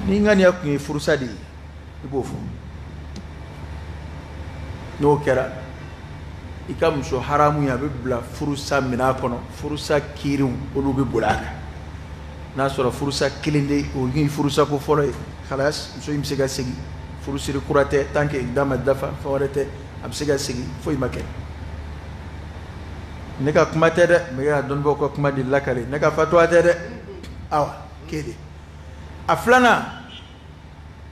N'i ŋaniya kun ye furusa de ye, i b'o fɔ. N'o kɛra, i ka muso haramu ye, a bɛ bila furusa minɛn kɔnɔ, furusa kiiriw olu bɛ boli a kan. N'a sɔrɔ furusa kelen de o ye furusa ko fɔlɔ ye, khalas, muso in bɛ se ka segin, furusiri kura tɛ, tant que da ma dafa, fɛn wɛrɛ tɛ, a bɛ se ka segin, foyi ma kɛ. Ne ka kuma tɛ dɛ, n bɛ ka dɔnnibaaw ka kuma de lakale, ne ka fatuwa tɛ dɛ. Awa kelen. A filanan,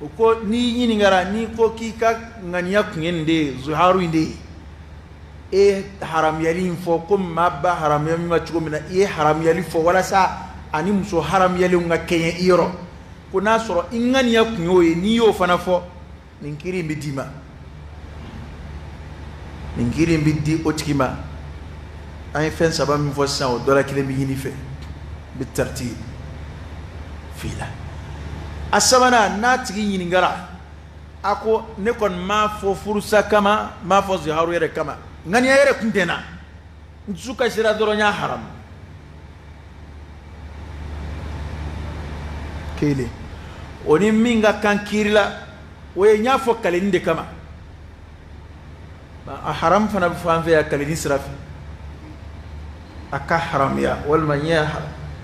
o ko n'i ɲininkara, n'i ko k'i ka ŋaniya kun ye nin de ye, zuharu in de ye, e haramuyali in fɔ ko maa ba haramuya min ma cogo min na, i ye haramuyali fɔ walasa ani muso haramuyalenw ka kɛɲɛ i yɔrɔ, ko n'a sɔrɔ i ŋaniya kun y'o ye, n'i y'o fana fɔ, nin kiiri in bɛ d'i ma, nin kiiri in bɛ di o tigi ma. An ye fɛn saba min fɔ sisan, o dɔ la kelen bɛ ɲini fɛ, bɛ tartib f'i la. A sabanan, n'a tigi ɲininkara, a ko ne kɔni m'a fɔ furusa kama, m'a fɔ ziharu yɛrɛ kama, ŋaniya yɛrɛ kun tɛ n na, n dusu kasira dɔrɔn n y'a haramu. Kelen o ni min ka kan kiiri la, o ye n y'a fɔ kaleni de kama. A haram fana bɛ fɔ an fɛ yan kaleni sira fɛ, a ka haramuya walima n y'a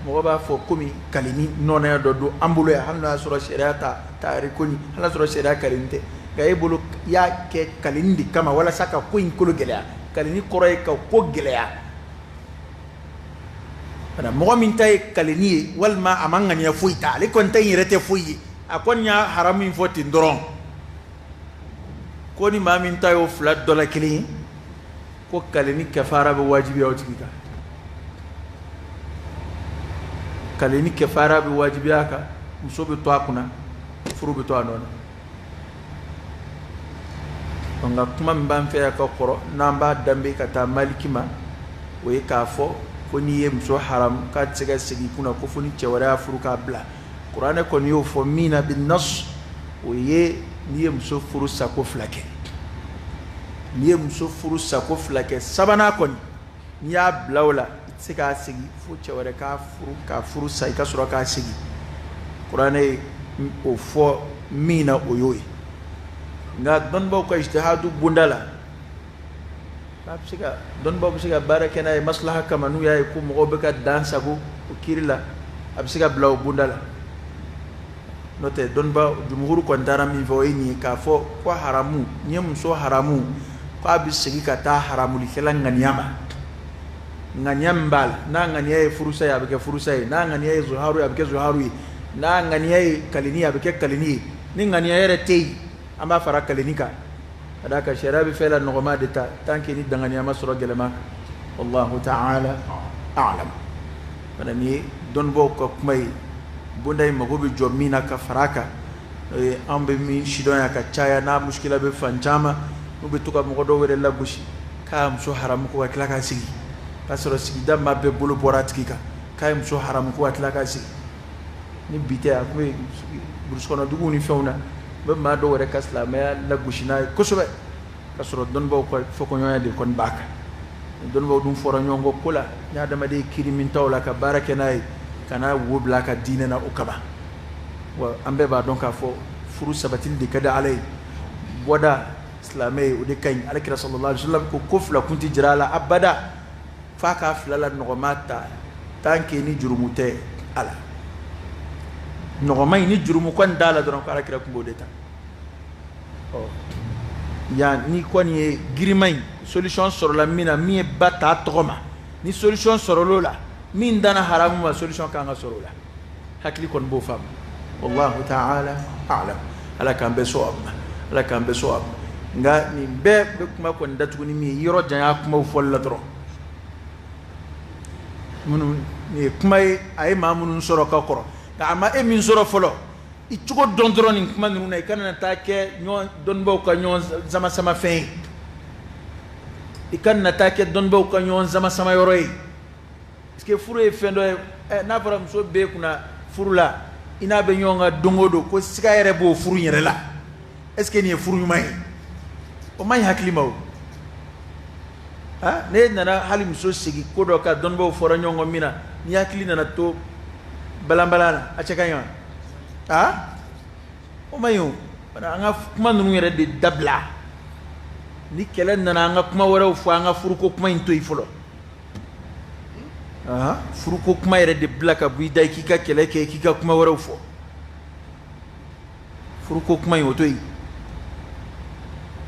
mɔgɔ b'a fɔ komi kaleni nɔnɔya dɔ don an bolo yan, hali n'a y'a sɔrɔ sariya ta reconnu, hali n'a sɔrɔ sariya kaleni tɛ, nka e bolo i y'a kɛ kaleni de kama walasa ka ko in kolo gɛlɛya. Kaleni kɔrɔ ye ka ko gɛlɛya. Mɔgɔ min ta ye kaleni ye walima a ma ŋaniya foyi ta, ale kɔni ta in yɛrɛ tɛ foyi ye, a kɔni y'a haramu in fɔ ten dɔrɔn, ko ni maa min ta y'o fila dɔ la kelen ye, ko kaleni kɛfara bɛ wajibiya o tigi kan. Kaleni kɛfara bɛ wajibiya a kan, muso bɛ to a kunna, furu bɛ to a nɔ na. Nka kuma min b'an fɛ yan ka kɔrɔ, n'an b'a danbe ka taa Maliki ma, o ye k'a fɔ ko n'i ye muso haramu k'a tɛ se ka segin i kunna, ko fo ni cɛ wɛrɛ y'a furu k'a bila. Kuranɛ kɔni y'o fɔ min na bi nas, o ye n'i ye muso furu sako fila kɛ, n'i ye muso furu sako fila kɛ, sabanan kɔni n'i y'a bila o la, i tɛ se k'a segin fo cɛ wɛrɛ k'a furu, k'a furu sa i ka sɔrɔ k'a segin. Kuranɛ ye o fɔ min na, o y'o ye. Nka dɔnnibaaw ka ijtihadu bonda la, a bɛ se ka dɔnnibaaw bɛ se ka baara kɛ n'a ye maslaha kama, n'u y'a ye ko mɔgɔw bɛ ka dan sago o kiiri la, a bɛ se ka bila o bonda la. N'o tɛ dɔnnibaa jumhuru kɔni taara min fɛ, o ye nin ye, k'a fɔ ko haramu, n'i ye muso haramu, k'a bɛ segin ka taa haramulikɛla ŋaniya ma. Ŋaniya min b'a la, n'a ŋaniya ye furusa ye, a bɛ kɛ furusa ye, n'a ŋaniya ye zuharu ye, a bɛ kɛ zuharu ye, n'a ŋaniya ye kaleni ye, a bɛ kɛ kaleni ye. Ni ŋaniya yɛrɛ tɛ yen, an b'a fara kaleni kan, ka d'a kan sariya bɛ fɛn la nɔgɔma de ta tant que ni danganiya ma sɔrɔ gɛlɛma kan. Wallahu ta'ala a'lam. Fana nin ye dɔnnibaaw ka kuma ye, bonda in mago bɛ jɔ min na ka fara a kan, an bɛ min sidɔn yan ka caya, n'a muskila bɛ fan caman, n'u bɛ to ka mɔgɔ dɔw yɛrɛ lagosi k'a muso haramu ko ka tila k'a sigi, k'a sɔrɔ sigida maa bɛɛ bolo bɔra a tigi kan, k'a ye muso haramu ko ka tila k'a sigi. Ni bi tɛ, a tun bɛ burusi kɔnɔ duguw ni fɛnw na, u bɛ maa dɔw yɛrɛ ka silamɛya lagosi n'a ye kosɛbɛ, k'a sɔrɔ dɔnnibaaw ka fɔkɔɲɔgɔnya de kɔni b'a kan. Dɔnnibaaw dun fɔra ɲɔgɔn kɔ ko la, ni adamaden ye kiiri min ta o la ka baara kɛ n'a ye, ka n'a wo bila a ka diinɛ na o kama. Wa an bɛɛ b'a dɔn k'a fɔ furu sabatili de ka di Ala ye, bɔda silamɛ ye o de ka ɲi. Alakira sallallahu alaihi wasallam ko ko fila kun tɛ jira a la abada f'a k'a fila la nɔgɔma ta, tant que ni jurumu tɛ a la. Nɔgɔma in ni jurumu kɔni t'a la dɔrɔn, ko Alakira kun b'o de ta. Ɔ yan ni kɔni ye girinma in, solution sɔrɔla min na, min ye ba t'a tɔgɔ ma, ni solution sɔrɔl'o la, min danna haramu ma, solution kan ka sɔrɔ o la. Hakili kɔni b'o faamu. Wallahu ta'ala a'lam. Ala k'an bɛɛ sɔn a ma, Ala k'an bɛɛ sɔn a ma. Nka nin bɛɛ bɛ kuma kɔni datugu ni min ye, yɔrɔ janya kumaw fɔli la dɔrɔn. Minnu nin ye kuma ye, a ye maa minnu sɔrɔ ka kɔrɔ, nka a ma e min sɔrɔ fɔlɔ, i cogo dɔn dɔrɔn nin kuma ninnu na, i kana na taa kɛ ɲɔgɔn dɔnnibaw ka ɲɔgɔn sama sama fɛn ye, i kana na taa kɛ dɔnnibaw ka ɲɔgɔn sama sama yɔrɔ ye. Parce que furu ye fɛn dɔ ye, n'a fɔra muso b'e kunna furu la, i n'a bɛ ɲɔgɔn kan don o don, ko siga yɛrɛ b'o furu yɛrɛ la, est ce que nin ye furu ɲuman ye? O man ɲi hakili ma o. Ah, ne nana hali muso sigi ko dɔ kan, dɔnnibaw fɔra ɲɔgɔn kɔ min na, ni hakili nana to balanbalan na, a cɛ ka ɲi wa? Ah, o man ɲi o. An ka kuma ninnu yɛrɛ de dabila. Ni kɛlɛ nana, an ka kuma wɛrɛw fɔ, an ka furuko kuma in to yen fɔlɔ. Furuko kuma yɛrɛ de bila ka bɔ i da, i k'i ka kɛlɛ kɛ, i k'i ka kuma wɛrɛw fɔ. Furuko kuma in, o to yen,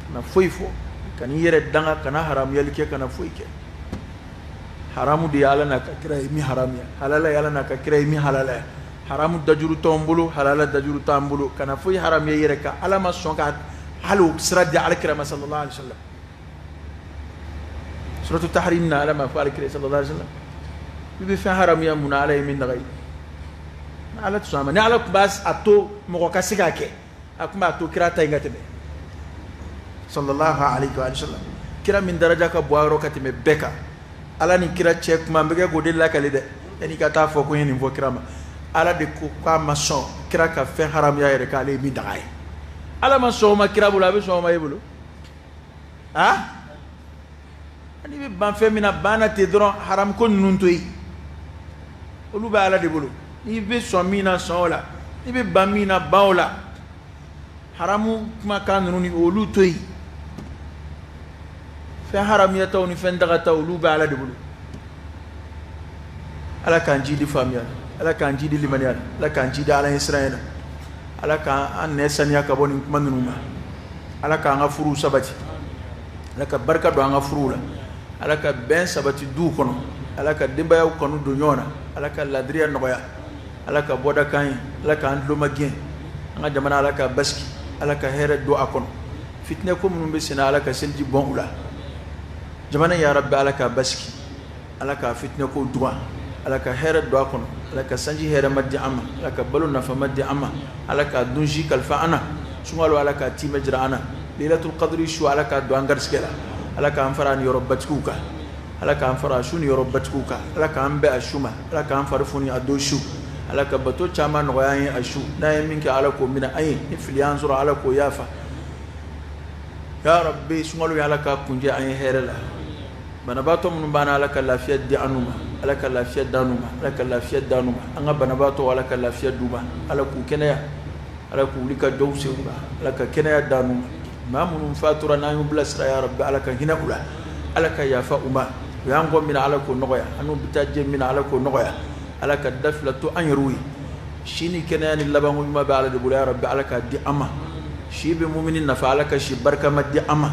kana foyi fɔ, kan'i yɛrɛ danga, kana haramuyali kɛ, kana foyi kɛ. Haramu de ye Ala n'a ka kira ye min haramuya, halala ye Ala n'a ka kira ye min halalaya. Haramu dajuru t'anw bolo, halala dajuru t'an bolo. Kana foyi haramuya i yɛrɛ kan. Ala ma sɔn ka hali o sira di Alakira ma sallallahu alaihi wasallam. Suratu Tahrim na, Ala ma fɔ Alakira sallallahu alaihi wasallam, i bɛ fɛn haramuya mun na Ala ye min daga ye? Ala tɛ sɔn a ma. Ni Ala tun b'a a to mɔgɔ ka se k'a kɛ, a tun b'a to kira ta in ka tɛmɛ sallallahu alaihi wa sallam. Kira min daraja ka bɔ a yɔrɔ ka tɛmɛ bɛɛ kan, Ala ni kira cɛ kuma n bɛ kɛ k'o de lakale dɛ, yanni ka taa fɔ ko n ye nin fɔ kira ma. Ala de ko k'a ma sɔn kira ka fɛn haramuya yɛrɛ k'ale ye min daga ye. Ala ma sɔn o ma kira bolo, a bɛ sɔn o ma e bolo? Ah, n'i bɛ ban fɛn min na, ban na ten dɔrɔn. Haramu ko ninnu to yen, olu bɛ Ala de bolo. N'i bɛ sɔn min na, sɔn o la. N'i bɛ ban min na, ban o la. Haramu kumakan ninnu ni olu to yen. Fɛn haramuyataw ni fɛn dagataw, olu bɛ Ala de bolo. Ala k'an jidi faamuya, Ala k'an jidi limaniya, Ala k'an jidi Ala ye siran na, Ala k'an nɛ saniya ka bɔ nin kuma ninnu ma. Ala k'an ka furuw sabati, Ala ka barika don an ka furuw la, Ala ka bɛn sabati duw kɔnɔ, Ala ka denbayaw kanu don ɲɔgɔn na, Ala ka ladiriya nɔgɔya, Ala ka bɔda k'an ye, Ala k'an tuloma gɛn. An ka jamana, Ala ka basigi, Ala ka hɛrɛ don a kɔnɔ. Fitinɛ ko minnu bɛ senna, Ala ka seliji bɔn u la. Jamana, ya Rabbi, Ala ka basigi, Ala ka fitinɛ ko duga, Ala ka hɛrɛ don a kɔnɔ, Ala ka sanji hɛrɛma di an ma, Ala ka balo nafama di an ma, Ala ka dunsi kalifa an na. Sunkalo, Ala ka timɛ jira an na. Lailatul Qadri su, Ala ka don an garisɛgɛ la. Ala k'an fara ni yɔrɔ batigiw kan, Ala k'an fara a su ni yɔrɔ batigiw kan, Ala k'an bɛn a su ma, Ala k'an fari foni a don su, Ala ka bato caman nɔgɔya an ye a su. N'an ye min kɛ, Ala k'o minɛ an ye. Ni fili y'an sɔrɔ, Ala k'o yafa. Ya Rabbi, sunkalo ye, Ala ka kunjɛ an ye hɛrɛ la. Banabaatɔ minnu b'an na, Ala ka lafiya di an ma, Ala ka lafiya d'an ma, Ala ka lafiya d'an ma. An ka banabaatɔ, Ala ka lafiya d'u ma, Ala k'u kɛnɛya, Ala k'u wuli ka jɔw sen kan, Ala ka kɛnɛya d'an ma. Maa minnu fatura, n'an y'u bilasira, ya Rabbi, Ala ka hinɛ u la, Ala ka yafa u ma. U y'an kɔ min na, Ala k'o nɔgɔya. An n'u bɛ taa jɛ min na, Ala k'o nɔgɔya. Ala ka da fila to an yɛrɛw ye. Si ni kɛnɛya ni labanko ɲuman bɛ Ala de bolo. Ya Rabbi, Ala k'a di an ma. Si bɛ mumini nafa, Ala ka si barikama di an ma,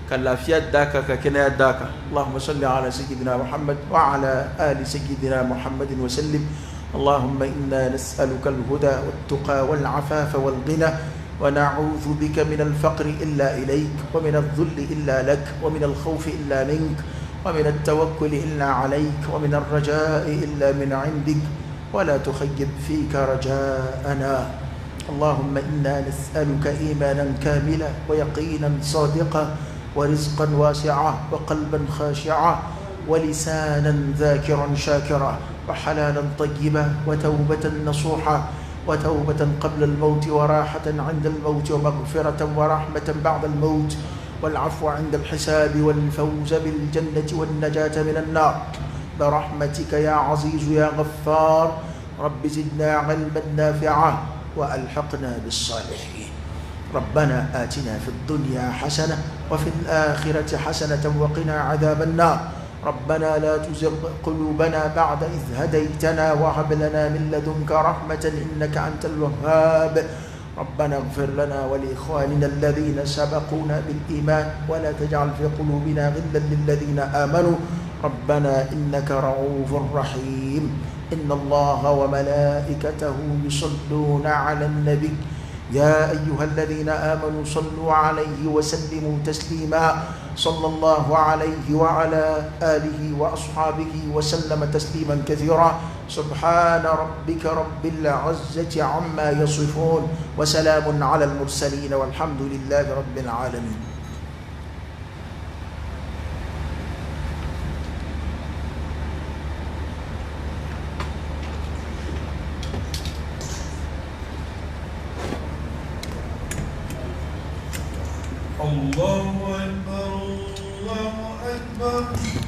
ka lafiya d'a kan, ka kɛnɛya d'a kan. Allahumma salli ala sayyidina Muhammad wa ala ali sayyidina Muhammadin wa sallim. اللهم إنا نسألك الهدى والتقى والعفاف والغنى، ونعوذ بك من الفقر إلا إليك، ومن الذل إلا لك، ومن الخوف إلا منك، ومن التوكل إلا عليك، ومن الرجاء إلا من عندك، ولا تخيب فيك رجاءنا. اللهم إنا نسألك إيمانا كاملا، ويقينا صادقا، ورزقا واسعا، وقلبا خاشعا، ولسانا ذاكرا شاكرا، وحلالا طيبا، وتوبة نصوحا، وتوبة قبل الموت، وراحة عند الموت، ومغفرة ورحمة بعد الموت، والعفو عند الحساب، والفوز بالجنة، والنجاة من النار، برحمتك يا عزيز يا غفار. رب زدنا علما نافعا. وألحقنا بالصالحين. ربنا آتنا في الدنيا حسنة وفي الآخرة حسنة وقنا عذاب النار. ربنا لا تزغ قلوبنا بعد إذ هديتنا وهب لنا من لدنك رحمة إنك أنت الوهاب. ربنا اغفر لنا ولإخواننا الذين سبقونا بالإيمان ولا تجعل في قلوبنا غلا للذين آمنوا ربنا إنك رؤوف رحيم. إن الله وملائكته يصلون على النبي يا أيها الذين آمنوا صلوا عليه وسلموا تسليما. صلى الله عليه وعلى آله وأصحابه وسلم تسليما كثيرا. سبحان ربك رب العزة عما يصفون وسلام على المرسلين والحمد لله رب العالمين. الله أكبر الله أكبر.